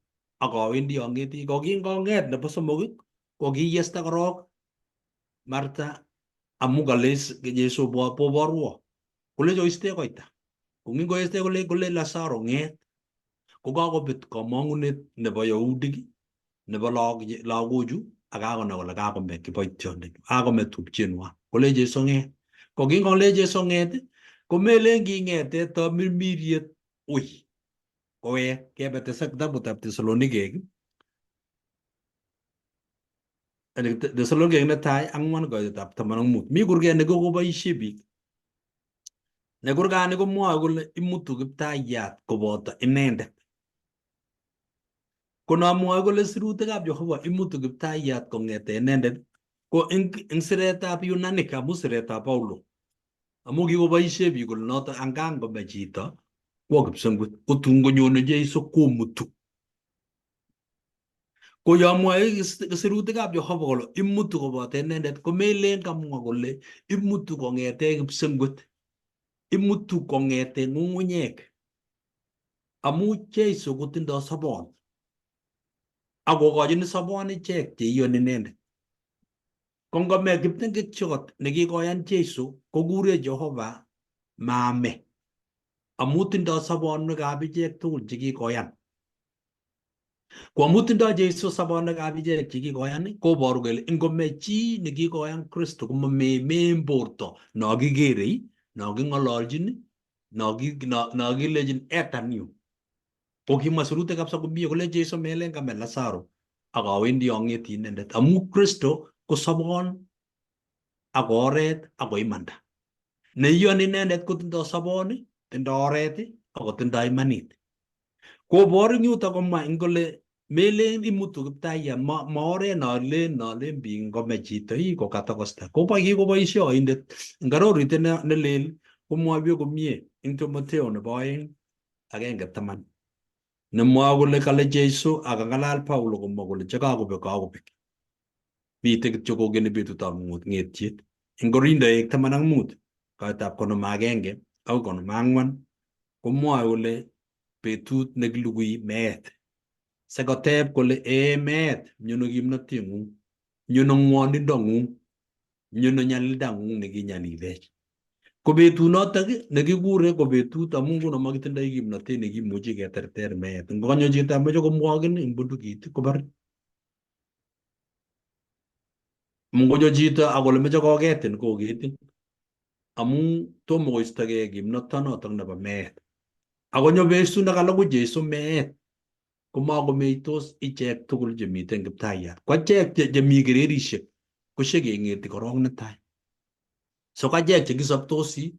ak awendi ang'eti. Ko kingong'et nebo somok ko kiyesta korok Martha amu kale Jesu boborwo. Kolech oiste koita. Ko kingoiste kole kole Lazaro ng'et. Ko kakobet komong'unet nebo Yahudik nebo lagochu ak kakonai kole kakome kiboitiondenyu, kakome tupchenwa. Kole Jesu ng'et. Ko kingole Jesu ng'et komelen king'ete tamirmiriet ui kowek kebe kitabutab Tesalonikek Tesalonikek netai ang'wan koitetab 15. Mi kurget nekikoboisie biik. Ne kurgani komwoe kole imutu Kiptayat koboto inendet. Ko nomwoe kole sirutikab Jehova imutu Kiptayat kong'ete inendet ko eng siretab Yunanik amu siretab Paulo. Amu kikoboisie biik kole noto angan kome chito kwo kipsengwet kotun konyone Jesu komutu. Ko yon mwoe sirutikab Jehova kole imutu koboto inendet komelen kamwa kole imutu kong'ete kipsengwet. Imutu kong'ete ng'ung'unyek. Amu Jesu kotindo sobon. Ak kokochin sobon ichek cheiyoni inendet. Ko ngome kiptengekchot nekikoyan Jesu kokure Jehova mame. Amu tindo sobonwekab ichek tugul chekikoyan. Ko amu tindoi Jesu sobonwekab ichek chekikoyan koboru kele ingome chi nekikoyan Kristo komamee en borto no kikerei, no king'ololchin, no kilechin etan yu. Ko kimwa sirutik kabisa komie kole Jesu melen kame Lazaro ak awendi ang'eti inendet amu Kristo ko sobon ak oret ak ko imanda. Neiyoni inendet kotindoi sobon, tindoi oret ak kotindoi imanit. Kobor eng yuto komwa eng kole melen imutu Kiptayat ma ma oret nolen nolen biik ngome chito ii kokatokosta. Kobo kikoboisie oindet eng arorutiet nelel komwoiwech komie eng Timotheo nebo 2:10 nemwoe kole kale Jesu akang'alal Paulo komwa kole chekakobek kakobek. Mitei kityo kokeni betutab ng'etiet. Eng Korindoek 15 koitab 51 akoi 54 komwoe kole betut nekilugui meet. Sikoteb kole ee meet, miono kimnoteng'ung, miono ng'wonindo ng'ung, miono nyalilda ng'ung nekinyalilech. Ko betunotok nekikure ko betut amu nguno makitindoi kimnotet nekimuchi keterter meet. Ngonyo chito amoche komwokin eng bundukit kobarin. Ngonyo chito akole meche koketin koketin amu tomo koistogei kimnotonotok nebo meet. Akonyo betut nekalugu Jesu meet komakomeitos ichek tugul chemiten Kiptayat. Ko achek chemi kererishek koshekeng'eti korok netai. So kachek chekisoptosi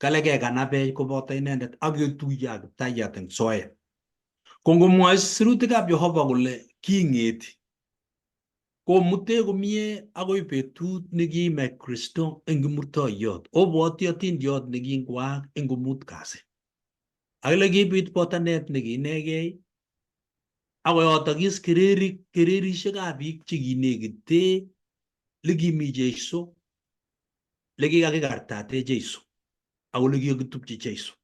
kale kekanabech koboto inendet ak ketuiye ak Kiptayat eng soet. Ko ngomwoe sirutikab Jehova kole king'eti komutech komie akoi betut nekime Kristo eng kimurtoiyot. Obwoti otindiot nekingwaak eng komut kasi. Akile kibit botanet nekiinegei akoyotokis kererik kererishekab biik chekinekite lekimi Jesu lekikakikartate Jesu ak ole kikakitupchi Jesu.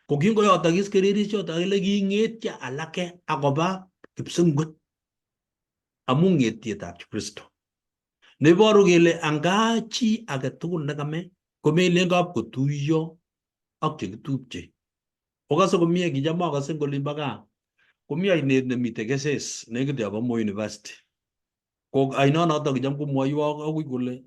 Ko kingoyotokis kererishoto akile king'etyo alake akoba kipsengwet amu ng'etietab Kristo. Neiboru kele anga chi age tugul nekame komelen kapkotuiyo ak chekitupche. Okase komie kicham akase eng olimbo gaa komi ainet nemitei Keses nekit yobo Moi University. Ko ainonoto kicham komwoiwo akui kole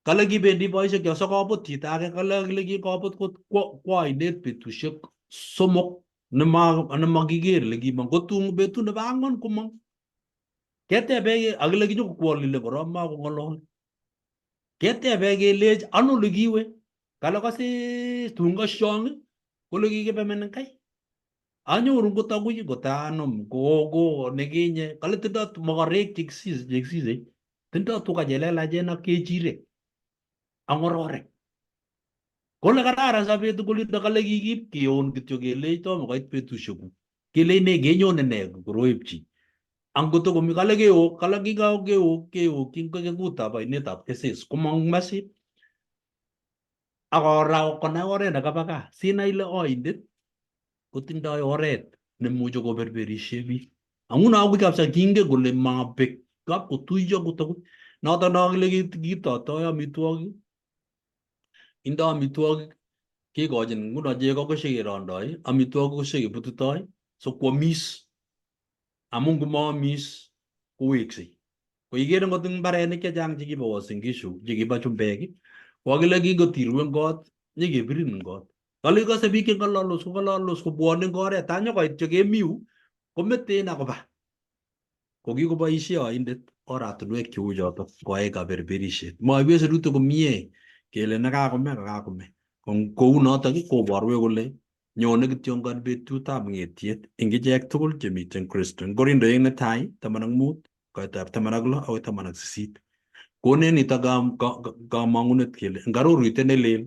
kale kibendi boisiek cho sikobut chito age kale kile kingobut kwo ainet betusiek somok nemakiker ile kimong kotun betut nebo ang'wan komong ketebe akile kinyokokwolile korok makong'ololi ketebe kelech ano ole kiwe kale kosis tun kosyong kole kikibe Menengai anyoru ngot akui ngot anom ko nekinye kale tindoi mokorek chekisise tindoi tuga chelelachen ak kechirek ak ng'ororek kole kararan sobet kolindo kale kikip keon kityo kelech tomo koit betusiekuk kelech ne kenyone ne koroip chi. Angot komi kale keok, kale kikakeok keokyin kekutab ainetab Keses komong masit akora konai oret nekaba gaa sinai ile oindet kotindoi oret nemuche koberberishe biik. Nguno akoi kabisa kingen kole mabek kap kotuiyo kotokoi noto no kile kitotoi amitwogik indo amitwogik kekochin nguno chego koshekerondoi amitwogik koshekebutitoi so kwomis amu ngomaamis koweksei. Ko ikere ngot eng mbarenik chechang chekibo Uasin Gishu chekibo chumbek ko akile kingotirue eng kot nyikebirin eng kot. Kale ikose biik cheng'ololdos kong'ololdos kobwone eng oret tanyokoit chekemiu kometen akoba. Ko kikoboisie oindet oratinwek cheu chotok koyai kaberberishet. Mwoiwech sirutik komie kele nekakome kokakome. Kou notok koborwech kole nyone kityongon betutab ng'etiet eng ichek tugul chemiten Kristo. Eng Korindoek netai 15 koitab 16 akoi 18. Konech nitok kamang'unet kele eng arorutiet nelel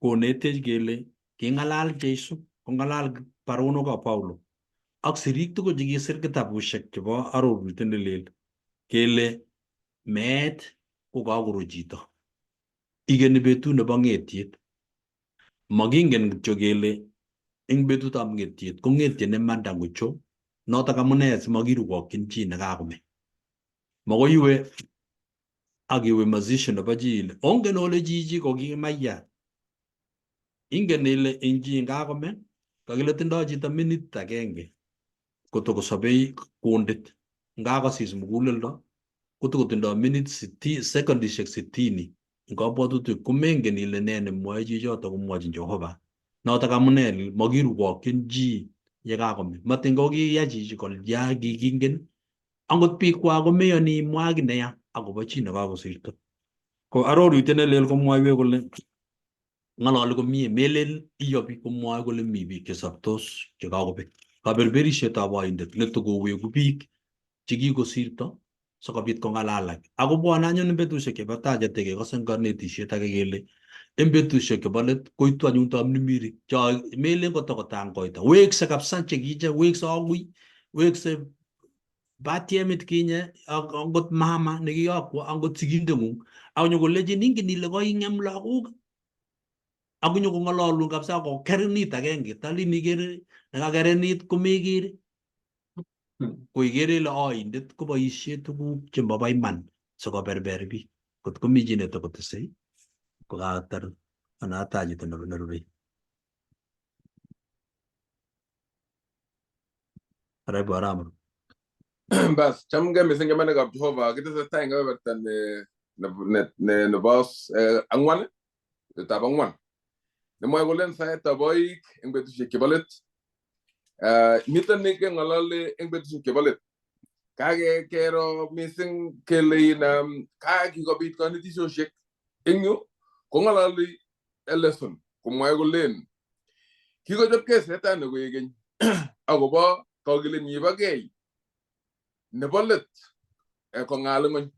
konetech kele king'alal Jesu kong'alal baronokab Paulo ak sirik tugul chekisir kitabushek chebo arorutiet nelel kele meet kokakoru chito. Igeni betut nebo ng'etiet. Makingen kityo kele eng betutab ng'etiet ko ng'etiet nemanda ngocho notok amune simakirwokyin chi nekakome. Makoi iwe ak iwe mazishi nebo chi ile ongen ole chichi kokimaiya. Ingen ile eng chi ngakome kakile tindoi chito minit agenge kotokosobei kundit ngakosis muguleldo kotokotindoi minit sekondishek sitini eng kabwatutik komengen ile nee nemwoe chichoto komwochin Jehova. Notok amune makirwokyin chi yekakome. Matin kokiya chichi kolya kikingen angot biikwak komeyoni imwa kiy neya akobo chi nekakosirto. Ko arorutiet nelel komwoiwech kole ng'ololi komie melen iyobi komwoe kole mi biik chesoptos chekakobek. Kaberberishetab oindet netokoweku biik chekikosirto sikobit kong'alalak. Ako bwone anyun eng betusiek chebo tai chetekekose eng kanetishet age kele eng betusiek chebo let koitu anyun tamnimirik cho melen kotokotangoita wekse kabisa chekiche wekse agui wekse batiemit kinye ak angot mama nekiyokwo angot sigindeng'ung akonyokolechin ingen ile koing'em lagok akonyokong'ololun kabisa kokerenit agenge talin ikere nekakerenit komekere ko ikere ile oindet koboisie tuguk chemobo iman sikoberber biik kot komi chi netokotesei kokatar anan ata chito nerubei. Karibu Aram. Bas, chamgei mising chamanikab Jehova, kitesetai eng kebeberta nebo ang'wan, betutab ang'wan. Nemwoe kolen saetab oik eng betusiek chebo let. Niton ni keng'ololi eng betusiek chebo let. Kakekero mising kele kakikobit kanetisosiek eng yu kong'ololi Ellison komwoe kolen kikochopkei setani koek keny akobo kokilenyi bo kei nebo let kong'al ng'ony.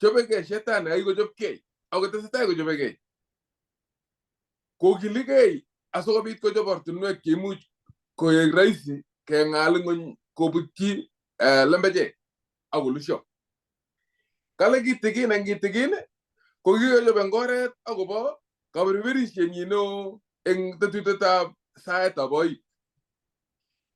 Chobekei shetani ak kikochopkei akotesetai kochobekei. Kokilikei asikobit kochob ortinwek cheimuch koek rahisi keng'al ng'ony kobutyi lembechek ak kolusio. Kale kitikin eng kitikin ko kikochob eng oret akobo kaberberishenyi neo eng tetutietab saetab oik.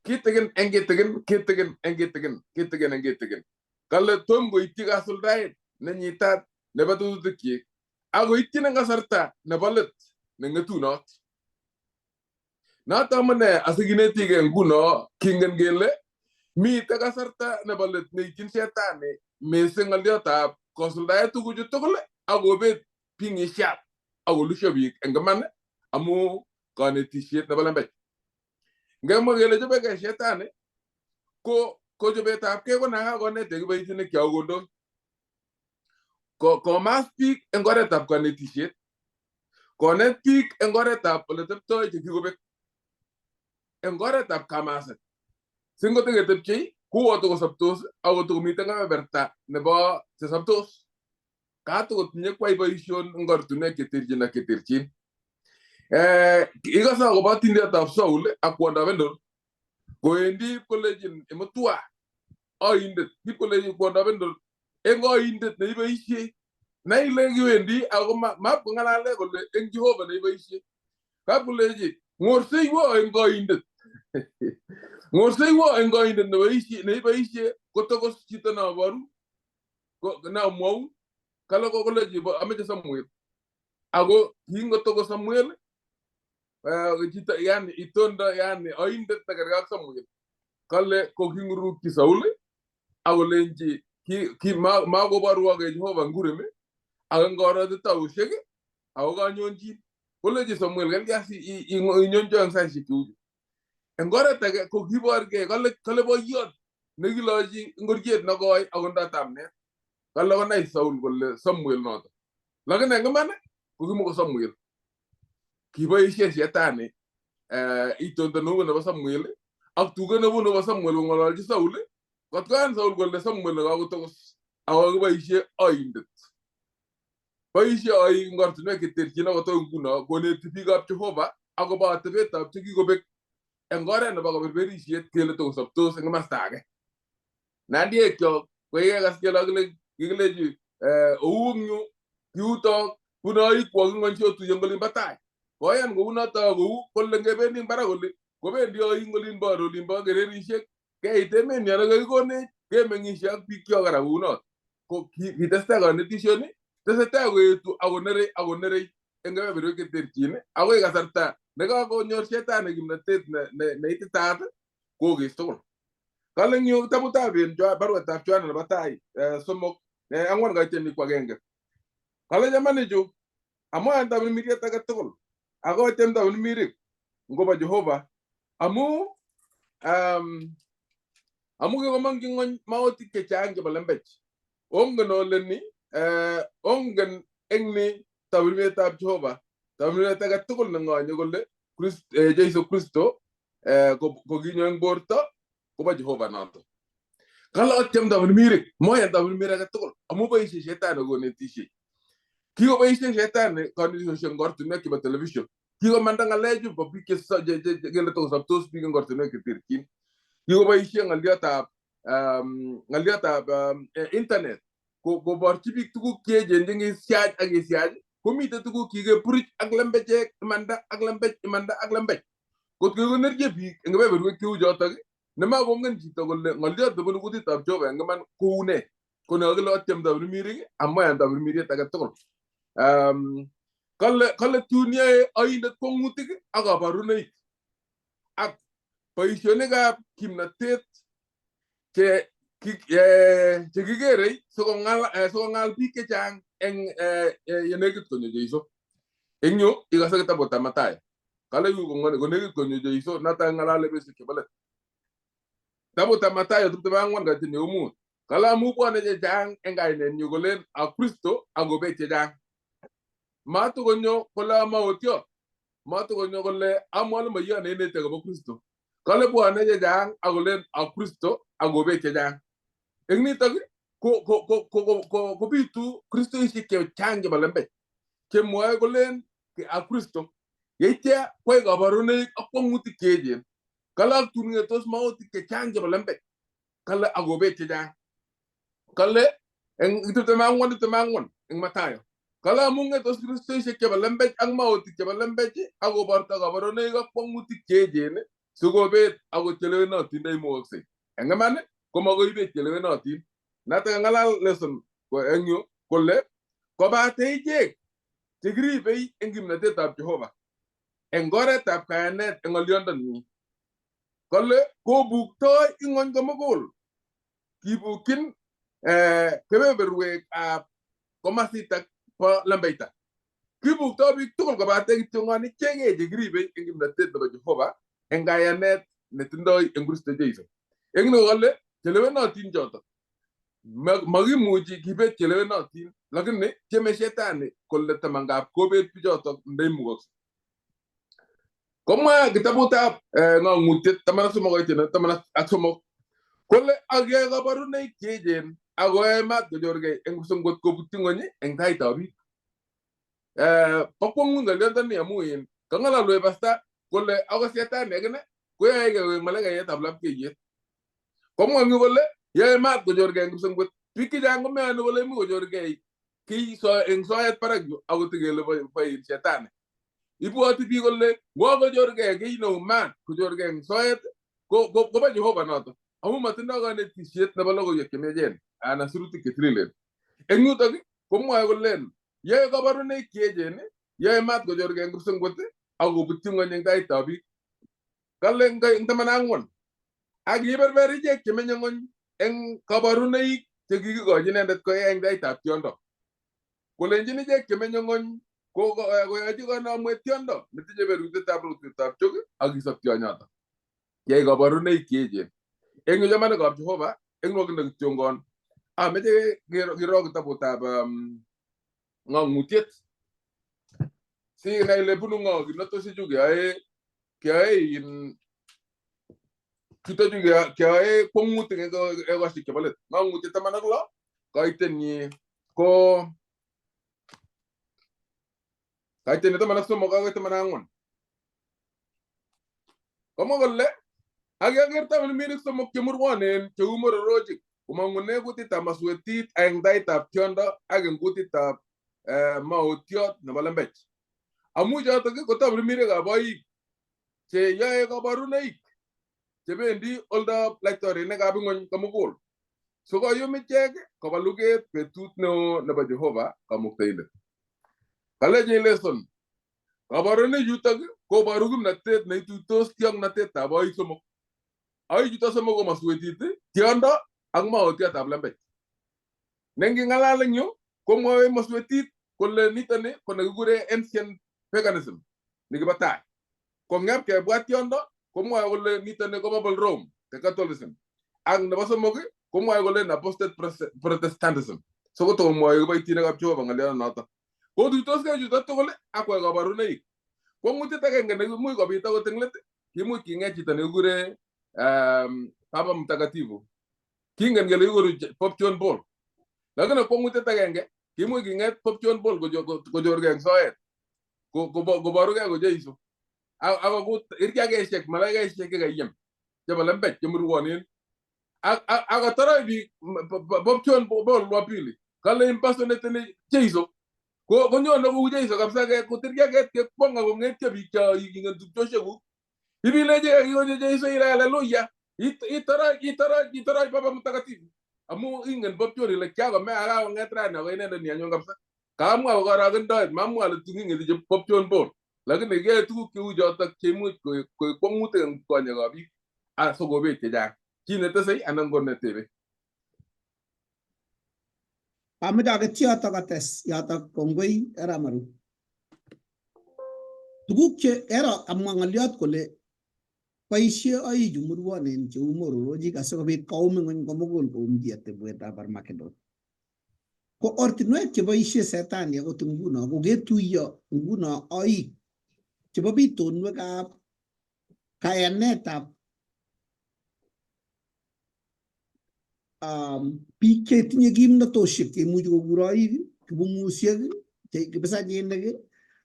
Kitikin eng kitikin, kitikin eng kitikin, kitikin eng kitikin. Kale tom koityi kasuldaet nenyitat nebo tetutikyik ak koityin eng kasarta nebo let nengetunot. Noto amune asikinetigei nguno kingen kele mite kasarta nebo let neityin shetani mising ng'oliotab kosuldae tuguchu tugul ak kobet pingisiat ak kolusio biik eng iman amu konetisiet nebo lembech. Ngemwa kele chobekei shetani ko chobetabkei ko nakakonetech kiboitinik cho kondoi. Komas biik eng oretab konetisiet, konet biik eng oretab ole teptoi chekikobek, eng oretab kamaset. Singoteketepchei kouo tokosoptos ako tokomiten kebeberta nebo chesoptos. Katokotinye kwai boision eng ortinwek cheterchin ak cheterchin. Ikose akobo atindiotab Saul ak kwondab Endor kowendi kolechin imutwa Oindet kip koleji kwondab Endor eng oindet neiboisie nai ile kiwendi ako map kong'alale kole eng Jehova neiboisie kap koleji ng'orseiwo eng oindet ng'orseiwo eng oindet neboisie neiboisie kotokos chito noboru namwou kale koleji ameche Samuel ako kingotokos Samuel chito yani itondo yani oindet nekerkei ak Samuel kale ko king'urukyi Saul akolenji ki makoborwokei Jehova ngurim ak eng korotitaushek ako kanyonjin koleji Samuel kalya si inyonjo eng saishek cheuchu eng oret age ko kiborgei kale boiyot nekilochi ngoriet nekoi akondoi tamnet kale konai Saul kole Samuel noto lakini eng iman ko kimoko Samuel kiboisie shetani itondo neu nebo Samuel ak tuget neu nebo Samuel kong'ololchi Saul kot koyan Saul kole Samuel nekakotokos ako kiboisie oindet boisie oik eng ortinwek cheterchin akotoi nguno koneti biikab Jehova akobo atebetab chekikobek eng oret nebo kaberberisiet kele tokosoptos eng komasta age nandiekyok ko kikekas kele kikilechi ou eng yu kiutok bunu oikwok ing'ony siotuiyo eng olimbo tai koyan kounoto kou kole ngebendi eng barak oli kobendi oik eng olimbo olimbo kererisiek keit emet nyo nekakikonech kemeng'isie ak biik kyok kora kounot ko kitestai konetisioni tesetai koetu akonerei akonerei eng kebeberwek cheterchin akoi kasarta nekakonyor shetani kimnatet neititaat kokes tugul kale eng yu kitabutab baruetab Yohana nebo tai 3 4 kaiteni ko agenge kale chamanichu amwaen tamirmiriet age tugul akotyem tamirmirik ngobo Jehova amu kikomong'chi ng'ony maotik chechang chebo lembech ongen ole ni ongen eng ni tamirmirietab Jehova tamirmiriet age tugul neng'onye kole Jesu Kristo kokinyo eng borto kobo Jehova noto kale otyem tamirmirik moyan tamirmirik age tugul amu boisie shetani konetisie kikoboisie shetani konetisiosiek eng ortinwek chebo television kikomanda ng'alechu bo biik kele tokosoptos biik eng ortinwek cheterchin kikoboisie ng'oliotab internet koborchi biik tuguk cheechen chengesiach ak kesiach komite tuguk chikeburuch ak lembechek imanda ak lembech imanda ak lembech kot kokonerye biik eng kebeberwek cheu chotok nemakongen chito kole ng'oliot nebunu kutitab Jehova eng iman kou nee ko nekakile otyem tamirmirik amayan tamirmiriet age tugul kale tun yoe oindet kwong'utik ak kaborunoik ak boisionikab kimnatet chekikerei sikong'al biik chechang eng yenekit konyo Jeiso eng yu ikose kitabutab Mathayo kale yu konekit konyo Jeiso noto ng'alale betusiek chebo let kitabutab Mathayo 24 kaitini 5 kale amu bwone chechang eng kainenyu kolen a Kristo akobet chechang matukonyo kole amaotiot matukonyo kole amwalimoyot neineti akobo Kristo kale bwone chechang akolen a Kristo akobet chechang eng nitok kobitu kristoisiek chechang chebo lembech chemwoe kolen a Kristo yeitya kwai kaborunoik ak kwong'utik cheechen kale ak tun ng'etos maotik chechang chebo lembech kale akobet chechang kale eng 24 24 eng Mathayo kale amu ng'etos kristoisiek chebo lembech ak maotik chebo lembech akoborto kaborunoik ak kwong'utik cheechen sikobet akot chelewenotin neimukoksei eng iman komakoibet chelewenotin noto kang'alal lesson eng yu kole kobate ichek chekiribei eng kimnatetab Jehova eng oretab kayanet eng ng'olyondonyi kale kobuktoi ing'ony komugul kibukyin kebeberwekab komasitak bo lembeita kibuktoi biik tugul kobate kityongon ichegei chekiribei eng kimnatet nebo Jehova eng kayanet netindoi eng Kristo Jesu eng ni kale chelewenotin chotok makimuchi kibet chelewenotin lakini tyeme shetani kole tamangap kobet bichotok ndeimukokse komwa kitabutab ng'ong'utiet 13 13 kole ak yoe kaborunoik cheechen akoyoe mat konyorgei eng kipsongot kobutyi ng'ony eng taitab biik bo kwong'ut ng'olyondoni amu kang'ololwech pasta kole akot shetani akine koyoegei koek malaikayetab lapkeiyet komwa eng yu kole Yoe maat kochorgei eng kipsengwet. Biik chechang komeyoni kole imuch kochorgei kiy eng soet barak yu akot kele boin shetani. Ibwoti biik kole ngo kochorgei kiy neu maat kochorgei eng soet kobo Jehova noto amu matindoi kanetisiet nebo logoiwek chemiachen anan sirutik chetililen. Eng yutok komwoe kolen yoe kabarunoik cheechen, yoe maat kochorgei eng kipsengwet ak kobutyi ng'weny eng taitab biik. Kale eng 14 ak kiberber ichek chemenye ng'weny eng kabarunoik chekikikochi inendet koyai eng taitab tiondo. Kolenjin ichek chemenye ng'weny koyochi kanamwet tiondo netinye berutetab rotwetab chok ak kisop tionyoto. Yai kabarunoik cheechen. Eng yu chamanikab Jehova, eng nwokindo kityongon, ameche kiro kitabutab ng'ang'utiet sinai ile bunu ng'o kimnatosiechu keyoe keyoe chutochu keyoe kwong'utik eng ekosiek chebo let. Ng'ang'utiet 16 kaitenyi ko kaitenyi 13 akoi 14. Komwa kole ak kiaker tamirmirik somok chemurwonen cheu mororochik komong'une kutitab maswetit eng taitab tiondo ak eng kutitab maotiot nebo lembech. Amu chotok ko tamirmirikab oik che yoe kabarunoik chebendi oldab laitorinikab ing'weny komugul. Sikoyum ichek koba luget betut neo nebo Jehova Kamuktaindet. Kale Jeleson, kabarunoik chutok koboru kimnatet neituitos tiongnatetab oik somok. Oik chutok somok ko maswetit, tiondo ak maotiotab lembech. Nenging'alal eng yu komwoe maswetit kole nitoni ko nekikure ancient paganism nekibo tai. Kong'et kebwa tiondo komwoe kole nitoni ko Papal Rome, the Catholicism. Ak nebo somok komwoe kole apostate Protestantism. So kotomwoe kiboitinikab Jehova ng'olionoto. Kotuitoskei chuto tugul ak koyai kabarunoik. Kwong'utiet agenge nekimuch kobit akot eng let, kimuch king'et chito nekikure Papa Mtakatifu. Kingen kele kikuru Pope John Paul. Lakini kwong'utiet agenge kimuch king'et Pope John Paul kochorgei eng soet koborugei ko Jeiso. Akokut irkiakesiek malaikaisiek chekaiyem chebo lembech chemurwonen. Akotoroi biik Pope John Paul wa pili. Kale impersonateni Jeiso. Konyone kou Jeiso kabisa kotirkiaket kekwong akong'etyo biik cho ingen tupchosiekuk. Ibilechi kakikonyo Jeiso ile haleluya. Itoroi itoroi itoroi Baba Mtakatifu. Amu ingen Pope John ile kiakome akakong'et rani ako inendet ni anyun kabisa. Kamwa kokorokendoet, mamwa ale tun ingeti Pope John Paul. Lakini kiyoe tuguk cheu chotok cheimuch koek kwong'utik eng konyekab biik asikobet chechang. Chi netesei anan ko netebe. Ameche aketyi yotok ates yotok kongoi Arap Maru. Tuguk che ero kamwa ng'oliot kole boisie oichu murwonen cheu mororochik asikobit koum ing'weny komugul koumchi atebwetab Armageddon. Ko ortinwek cheboisie setani akot nguno ko ketuiyo nguno oik chebo bitonwekab kayanetab biik chetinye kimnatoshek cheimuchi kokur oik, kipung'usiek, kipisachinik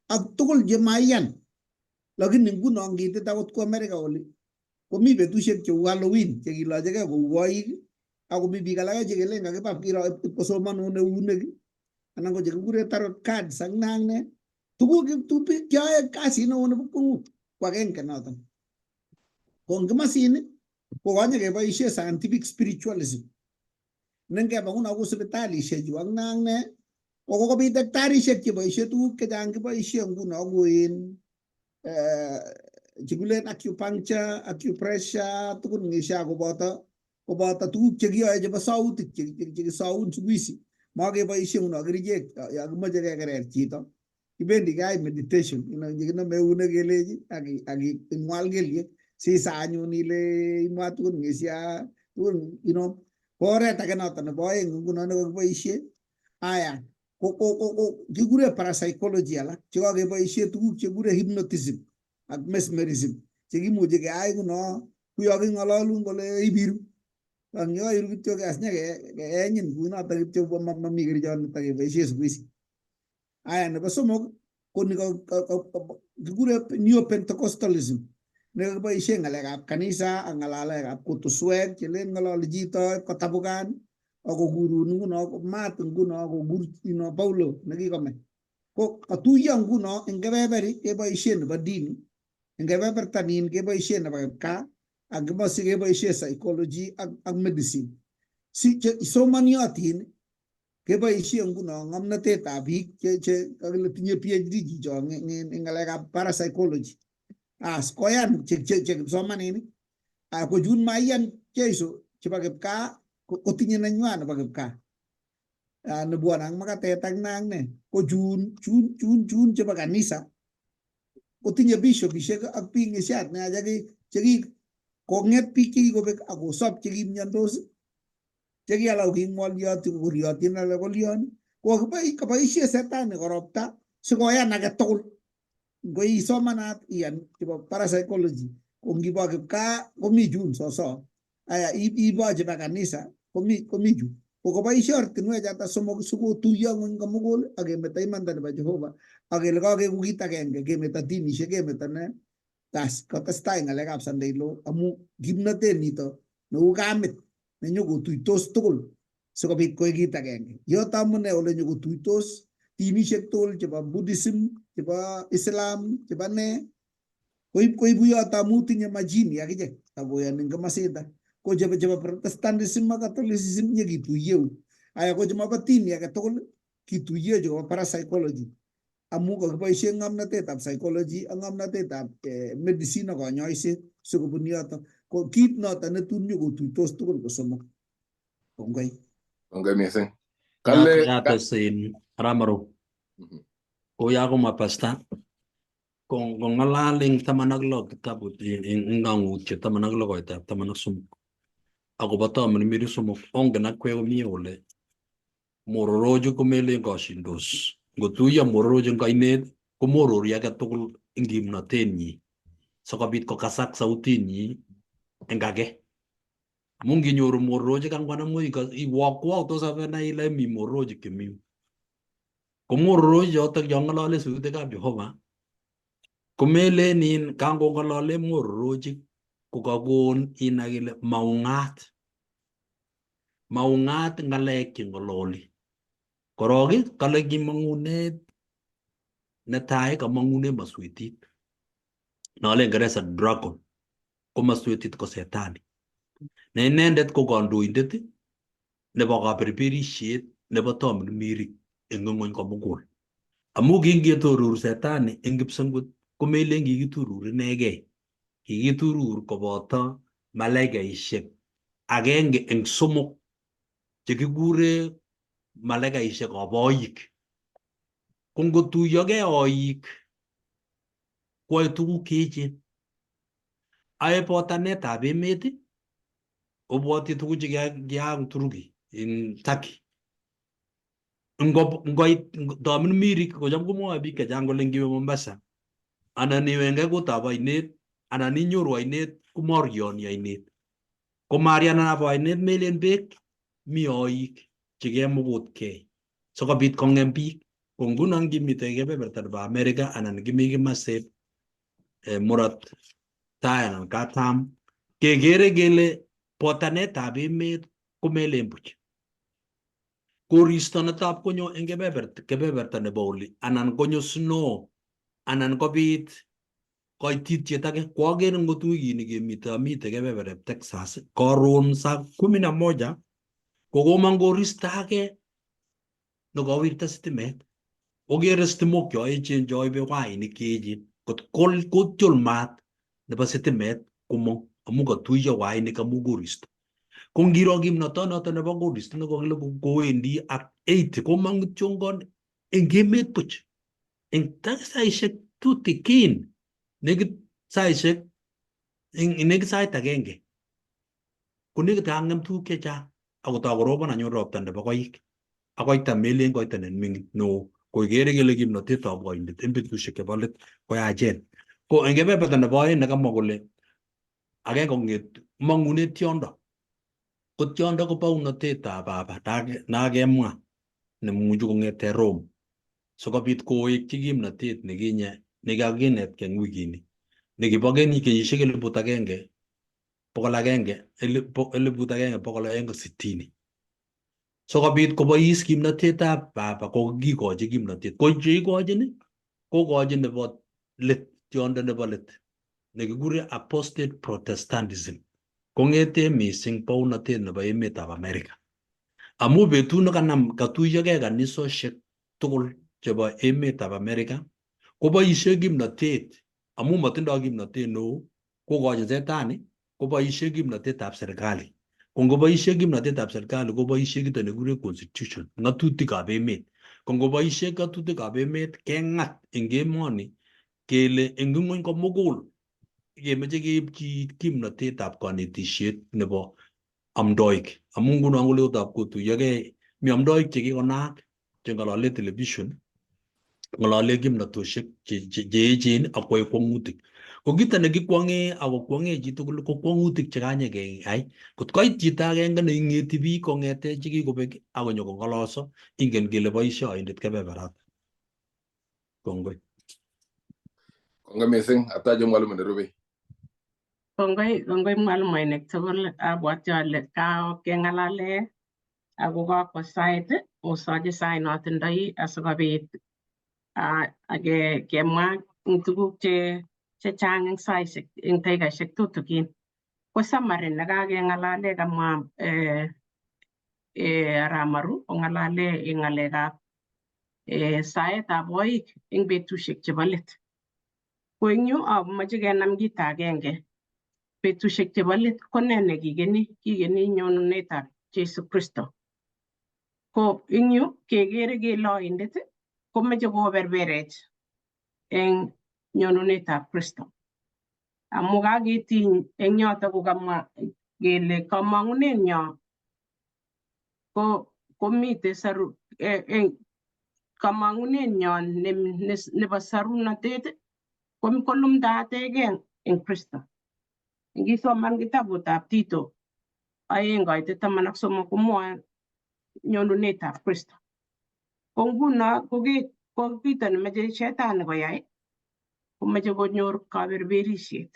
ak tugul chemaiyan. Lakini nguno ngitit akot ku Amerika oli komi betusiek cheu Halloween chekilochekei kou oik akomi biik alake chekelen kakiba kiro ipkosomanun eunek anan ko chekikure tarot cards ak ne ak ne. Tuguk biik cheyoe kasit neo nebo kwongut ko agenge noton. Ko eng kimosin ko konye keboisie scientific spiritualism. Nengeba nguno ku sipitalishek chu ak ne ak ne ko kokobit daktarishek cheboisie tuguk chechang kiboisie nguno ku in chekikuren acupuncture, acupressure, tugun ngisha koboto tuguk chekiyoe chebo sautik chekisoun siku hizi. Makeboisie nguno kerichek yo kimoche kekerer chito. Kibendi keyai meditation, kinome eunek kelechi ak ingwal kelyek sisa anyun ile imwa tugun ngisia tugun ko oret age noton nebo oeng nguno nekokiboisie. Aya ko kikure parapsychology alak chekakeboisie tuguk chekikure hypnotism ak mesmerism chekimuchi keyai nguno kuyo king'ololun kole ibiru ang yo iru kityo asinya keenyin kunoto kityo mami kerichot nitok keboisie siku hizi. Aya nebo somok ko ni kikure neo-Pentecostalism. Nekakiboishe ng'alekab kanisa ak ng'alalekab kutuswek chelen ng'ololi chito kotabukan akokurun nguno mat nguno kokur ino Paulo nekikome. Ko katuiyo nguno eng kebeberi keboishe nebo dini, eng kebeberta nin keboishe nebo kipkaa ak komosi keboishe psychology ak medicine. Si che somaniotin keboishe nguno ng'omnotetab biik che kakile tinye PhD chicho eng ng'alekab parapsychology. As koyan che kipsomaninik ko chun maiyan Jesu chebo kipkaa kotinye nenywan nebo kipkaa nebwone ak makatet ak ne ak ne ko chun chun chun chun chebo kanisa kotinye bishopishek ak biik ng'isiat nea cheki kong'et biik chekikobek ak kosop chekimiondos cheki alak koking'wolioti kokoriotin alak kolion ko kaboishe setani koropta sikoyan age tugul ngo isomanat iyan chebo parapsychology ko ngibo kipkaa komi chun soso aya ibo chebo kanisa komi chu ko koboishe ortinwek choto somok sikotuiyo ng'weny komugul ak kemeto imanda nebo Jehova ak kele kakeku kit agenge kemeto dinishek kemeto ne tas kotestai ng'alekab Sunday law amu kimnotet nito neu kamit nenyokotuitos tugul sikobit koik kit agenge. Yoto amune ole nyokotuitos dinishek tugul chebo Buddhism, chebo Islam, chebo ne koibu yoto amu tinye majini akichek akoyoni eng komosita. Ko chebo Protestantism ak Catholicism nyekituiyeu. Aya ko chemobo dini age tugul kituiye chebo parapsychology amu kakiboishe ng'omnotetab psychology ak ng'omnotetab medicine ak konyoiset sikobun yoto. Ko kit noto netun nyokotuitos tugul kosomok. Kongoi. Kongoi missing. Kale Yates in Ramaro. Koyakomwa pasta kong'alal eng 16 kitabut eng ng'ang'utiet 16 koitab 13 akobo Tamanmiri somok ongen akwek komie kole mororochu komelen koshindos ngotuiyo mororochu eng oinet komorori age tugul eng kimnotenyi sikobit kokasak sautinyi eng age amu nginyoru mororochik angwan ak mut iwokwoktos abenai ile mi mororochik chemi yu. Ko mororochik chotok cho ng'olole sirutikab Jehova komelen in kangong'olole mororochik kokakon inai ile maung'at maung'at ng'alek cheng'ololi. Korok kale kimong'unet netai kamong'une maswetit nole Ingeresa dragon ko maswetit ko setani ne inendet ko kandoindet nebo kaberberishet nebo Tamirmirik eng ng'wony komugul. Amu kingeturur setani eng kipsengwet komelen kikiturur inegei, kikiturur koboto malaikaishek agenge eng somok chekikure malaikaishekab oik. Ko ngotuiyogei oik koyoe tuguk cheechen. Ae botanetab emet, obwoti tuguk chekiyaak Uturuki in Turkey. Ngoit Tamirmirik kocham komwoe biik chechang kole ngiwe Mombasa anan iwe eng kotab oinet anan inyoru oinet komorioni oinet. Ko marianab oinet melen beek mi oik chekemukutkei sikobit kong'em biik. Ko nguno ngimitei kebeberta nebo Amerika anan kimi kimaseb murot tai anan katam kekere kele botanetab emet komelen buch. Koristo netab konyo eng kebeberta nebo oli anan konyo snow anan kobit koititiet age. Koaker ngot wikini kemite amite kebebertab Texas karon saa 11 kokomong koristo age nekowirta sitimet. Okere sitimok cho echen choibe wainik cheechen kot kotyol maat nebo sitimet komong amu katuiyo wainik amu koristo. Ko ngiro kimnotonoto nebo koristo nekokile kowendi ak 80 komong kityongon eng emet buch eng saishek tutikin nekit saishek eng nekit sait agenge konekit kang'em tuguk chechang akotoi korobon anyun ropta nebo koik akoita melen koita ne ming'in neo koikere kele kimnotetab oindet eng betusiek chebo let koyachen. Ko eng kebeberta nebo oeng nekamwa kole agenge kong'et mong'une tiondo ko tiondo ko bounotetab baba nakemwa nemuchi kong'ete Rome sikobit kowekchi kimnotet nekinye nekakinetkei eng wikini Nekibo keny kenyisiek 1100, 1260. Sikobit kobois kimnatetab Baba ko kikochi kimnatet. Ko cheikochin kokochin nebo let, tiondo nebo let nekikure apostate Protestantism. Kong'ete mising bounatet nebo emetab America. Amu betut nekanam katuyokei kanisosiek tugul chebo emetab America koboisie kimnatet amu matindoi kimnatet neo kokochin setani koboisie kimnatetab serikali. Ko ngoboisie kimnatetab serikali koboisie kito nekikure constitution, ng'atutikab emet. Ko ngoboisie ng'atutikab emet keng'at eng emoni kele eng ing'weny komugul kemeche keibchi kimnatetab konetisiet nebo amdoik. Amu nguno ngoleotab kotuyokei mi amdoik chekikonaak cheng'olole television ng'olole kimnatoshek che echen ak kwae kwong'utik. Ko kito nekikwong'e ako kwong'e chitugul ko kwong'utik che kanyekeyai. Kot koit chito agenge neing'eti biik kong'ete chekikobek akonyo kong'ololso, ingen kele boisio oindet kebeberata. Kongoi. Kongoi mising. Atache mwalimu nerube. Kongoi, kongoi mwalimuinik tugul. Abwati ale keng'alale ako kakwo sait, osoche sait notindoi asikobit kemwa tuguk chechang eng saishek, eng dakikaishek tutukin. Ko summary nekakeng'alale kamwa Aramaru kong'alale eng ng'alekab saetab oik eng betusiek chebo let. Ko eng yu amoche kenam kito agenge. Betusiek chebo let ko ne nekikeni? Kikeni nyonunetab Jesu Kristo. Ko eng yu kekere kele oindet komeche koberberech eng nyonunetab Kristo. Amu kaketiny eng yoto kokamwa kele kamang'unenyo ko komite saru eng kamang'unenyon nebo sarunatet ko kolumdategei eng Kristo. Ngisoman kitabutab Tito 2:13 komwoe nyonunetab Kristo. Ko nguno ko kito nemeche shetani koyai komeche konyor kaberberisiet.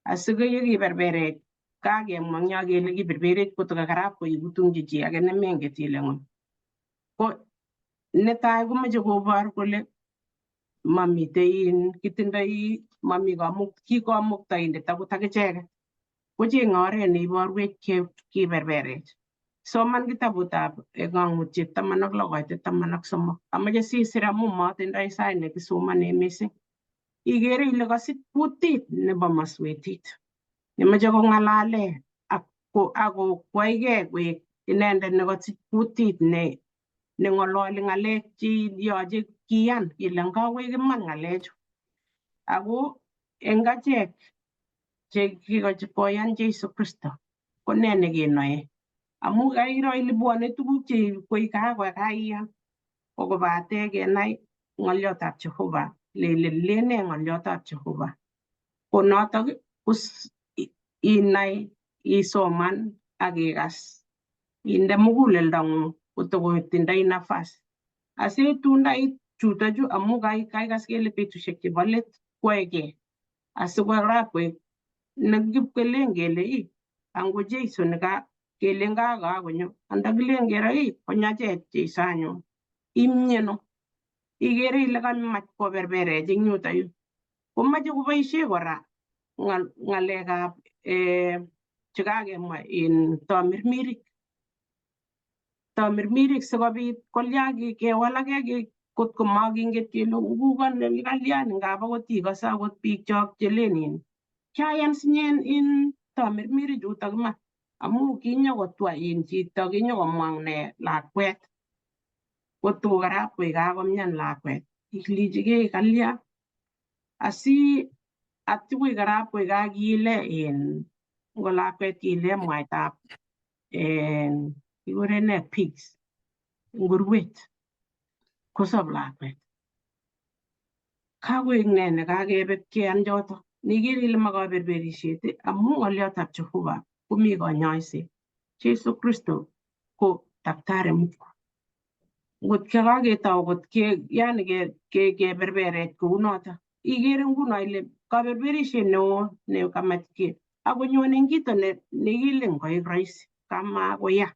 Asikoyekiberberech kakemwa eng yo kele kiberberech kotokakarap koikutungchi chi age nemenget ile ng'o. Ko netai komeche kobor kole mamitei kitindoi mami kikamuktaindet akot akicheket. Kocheng'e oret neiborwech kiberberech. Soman kitabutab Ng'ang'utiet 16:13. Amoche sisir amu matindoi sait nekisomone mising. Ikere ile kasich kutit nebo maswetit nemoche kong'alale ak kokwaige koek inendet nekasich kutit neng'ololi ng'alek che yoche kiyan kele ngawek iman ng'alechu. Ako eng achek che kikoyan Jesu Kristo ko ne nekenoe? Amu kairo ile bwone tuguk che koi kakaiyan kokobate kenai ng'olyotab Jehova lele lene ng'olyotab Jehova. Ko notok ko inai, isoman ak ikas. Inde muguleldang'ung kotokotindoi nafas. Asitun ndait chutochu amu kaikas kele betusiek chebo let kwoeke. Asikorap koek nekipkelen kele ii ango Jesu nika kelen kakakonyo anda kilen kero ii konyo achek Jesu anyun imyeno. Ikere ile kamach koberberech eng yuto yu. Komache koboisie kora ng'alekab chekakemwa en tamirmirik. Tamirmirik sikobit kolya kewalake kot ko makinget kele ngukon kalyan ngap akot ikose akot biik chok chelen in kiayan sinye in tamirmirik chutok iman amu kinyokotwa in chito kinyokomwa ne lakwet kotu karap koek kakomyan lakwet ilichigei kalya asi atikui karap koek kakiile in ngo lakwet kiile mwaitab kikuren ne pigs ngurwet kosob lakwet. Kakoek ne nekakebe kean choto. Nikere ile makaberberisiet amu ng'olyotab Jehova komi konyoiset. Jesu Kristo ko daktari mkuu. Ngot kaketau kot yani keberberech kounoto. Ikere nguno ile kaberberishet neo nekamach ke akonyone kito nekilen koik rahisi kamakoya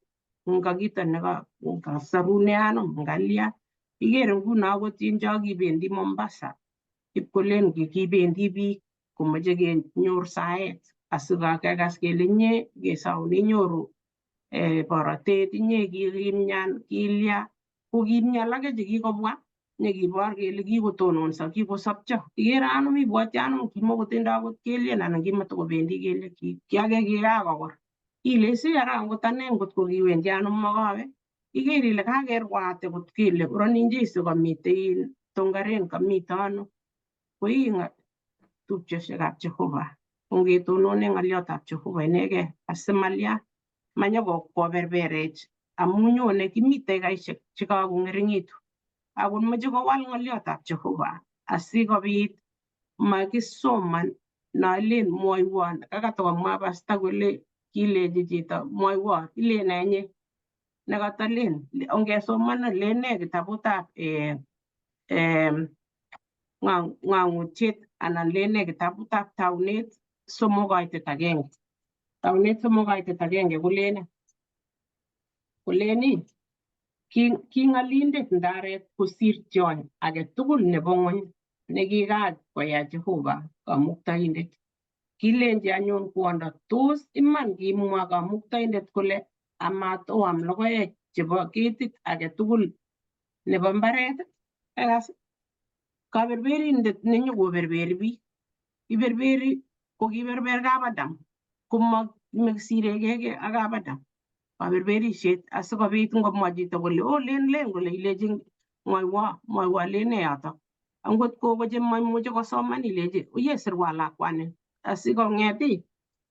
nga kito nekasarune anum ngalia. Ikere nguno akot cho kibendi Mombasa ipkolen kibendi biik komoche kenyor saet asikakekas kele inye kesaun inyoru borotet inye kikimyan kilya ko kimi alake chekikobwa nyekibor kele kikotononso kikosopcho. Ikere anum ibwoti anum kimokotindo akot kelyen anan kimatokobendi kelyek kiake kikakokor ile si ara angot ane ngot ko kiwendi anum mokowe iker ile kakerwate kot kele oronin Jesu komitei Tongaren kamite ano ko ii tupchosiekab Jehova ongetonone ng'oliotab Jehova inegei asimalya manyokoberberech amu nyone kimi taikaishek chekakong'ering'itu ako moche kowal ng'oliotab Jehova asikobit makisoman nolen mwoiwon kakatakomwa pasta kole kilechi chito mwoiwon ilen nee nekatalen ongesoman len nee kitabutab ng'ang'utiet anan len nee kitabutab taunet 3:1. Taunet 3:1 kolen koleni king'olindet ndaret kosir tyony age tugul nebo ng'wony nekikakoyai Jehova kamuktaindet. Kilenji anyun kwondo, tos iman kimwa kamuktaindet kole amat oam logoek chebo ketit age tugul nebo mbaret? Ekas kaberberindet nenyokoberberi biik iberberi kokiberber kap Adam komasiregei ak kap Adam kaberberishet asikobit ngomwa chito kole o len len kole ilechi mwoiwo mwoiwo len nee yotok angot kogo chemaimuchi kosoman ilechi oye sirwa lakwani asikong'et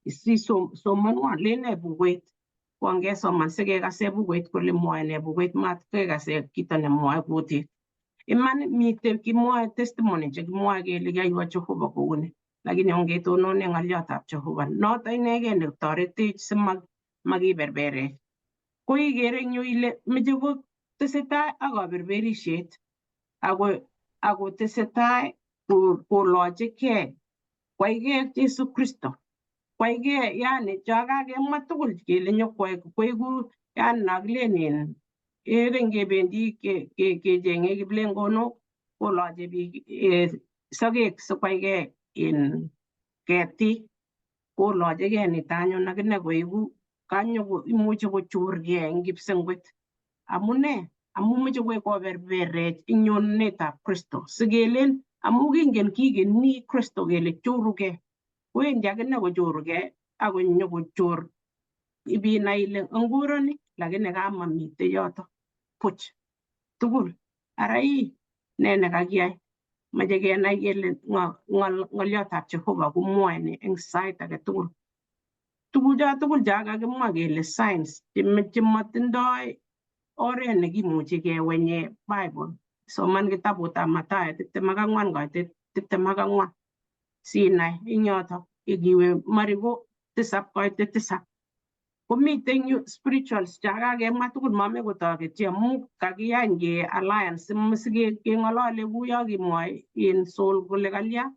sisomanwa len nee bukuit ko angesoman sikekase bukuit kole mwoe nee bukuit mat kekase kito nemwoe kutit. Iman mitei kimwoe testimony chekimwoe kele kiaiwa Jehova kouni lakini ongetonone ng'oliotab Jehova noto inegei netoretech simakiberberech. Ko ikere eng yu ile meche kotesetai ak kaberberishet ako tesetai kolochekei kwaikei Jesu Kristo kwaikei yani cho kakemwa tugul kele nyokwai koiku yani nakilen in ere ngebendi kecheng'e kiplengonok koloche biik sokek sikwaikei in ketik kolochekei nito anyun akine koiku kanyoko imuchi kochorkei eng kipsengwet. Amune amu moche koik koberberech eng nyonunetab Kristo sikelen amu kingen kikeni Kristo kele chorukei kowendi akine kochorukei akonyokochor ibinai ile nguroni lakini kamamitei yoto puch tugul. Ara ii ne nekakiyai moche kenai kele ng'oliotab Jehova komwoe ne eng sait age tugul. Tugucho tugul cho kakimwa kele science chemotindoi oret nekimuchi kewenye Bible. Soman kitabutab Mathayo 24 koitet 24 sinai eng yotok ikiwe Mariko 7 koitet 7 komiten yu spirituals cha kakemwa tugul mame kotoketyi amu kakiyany ke alliance sikeng'olole kuyo kimwoe in Saul kole kalya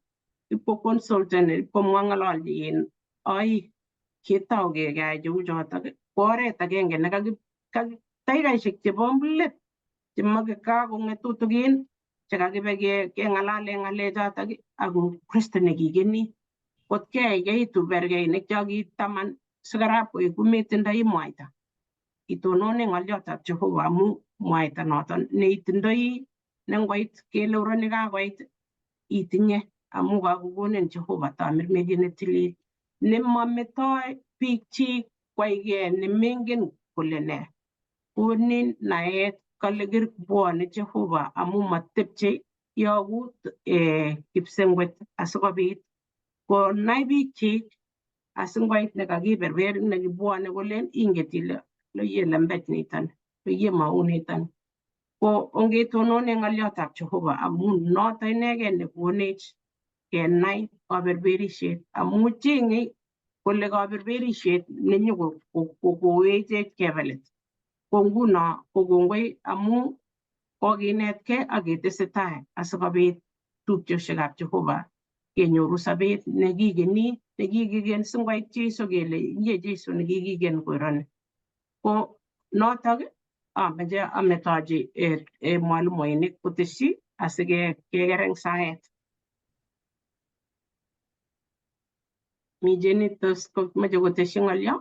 ipko consultant ipkomwa ng'ololchi in oik ketou keyai cheu chotok ko oret agenge nekaki taikaishek chebo let chemakakong'et tutukin chekakibe keng'alale ng'alechotok ako Kristo nekikeni kot keikeitu berkeinik cho ki taman sikarap koik kometindoi mwaita itonone ng'oliotab Jehova amu mwaita noton neitindoi nengoit kele uroni kakoit itinye amu kakokonin Jehova tamirmiriet netilil nemametoi biikchik kwaikei nemengen kole nee konin naet kale bwone Jehova amu matepche yoku kipsengwet asikobit konai biikchik asingoit nekakiberber nekibwone kolen inget ile loye lembech niton loye mauniton ko ongetonone ng'oliotab Jehova amu noto inegei nekonech kenai kaberberishet amu cheng'e kole kaberberishet nenyokowechech kebelit. Ko nguno ko kongoi amu kokinetkei ak ketesetai asikobit tupchosiekab Jehova kenyoru sobet nekikeni nekikiken singoit Jesu kele inye Jesu nekikiken koironi. Ko notok ameche ametochi mwalimuinik kotesyi asikeker eng saet. Mi Jenny tos komoche kotesyi ng'olyo?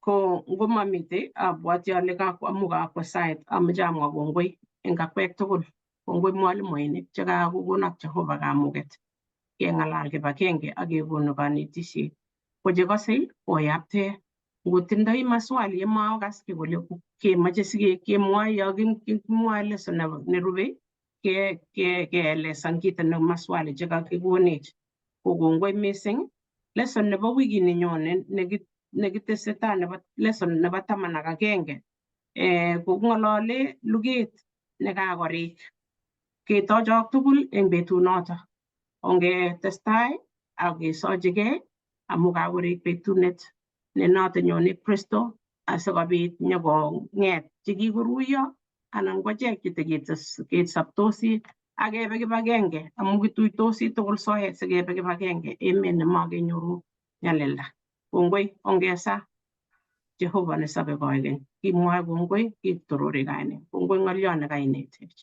Ko ngomamitei abwati ale amu kakwo sait amoche amwa kongoi eng akwek tugul. Kongoi mwalimuinik chekakokonok Jehova kamuket keng'alal kibagenge ak kekonu kanetisiet. Ko chekosei oyapte ngotindoi maswali yemaokaske kole kemoche sikemwoe yo kimwoe lesson nerubei keelesan kito ne maswali chekakikonech. Ko kongoi mising. Lesson nebo wikini nyone nekitesetai nebo lesson nebo 11 ko ng'olole luget nekakorik. Ketochok tugul eng betunoto. Ongetestai ak kesochigei amu kakorik betunet ne noto nyone Kristo asikobit nyokong'et chekikoruiyo anan ko chek chetekesoptosi ak kebe kibagenge amu kituitosi tugul soet sikebe kibagenge emet nemakenyoru nyalilda. Kongoi ongesa Jehova nesobe koikeny. Kimwoe kongoi kitorori kainet. Kongoi ng'olyo nekainetech.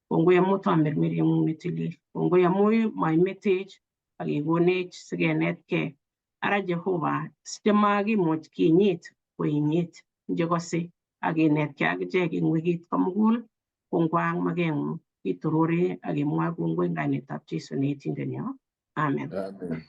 Kongoi amu tamirmirieng'ung netilil. Kongoi amu maimetech ak ikonech sikenetkei. Ara Jehova chemakimuch kinyit ko inyit chekose ak kinetkei akichek eng wikit komugul kongwang makeng'ung. Kitorori ak kemwoe kongoi eng kainetab Jesu ne etindenyo. Amen. Amen.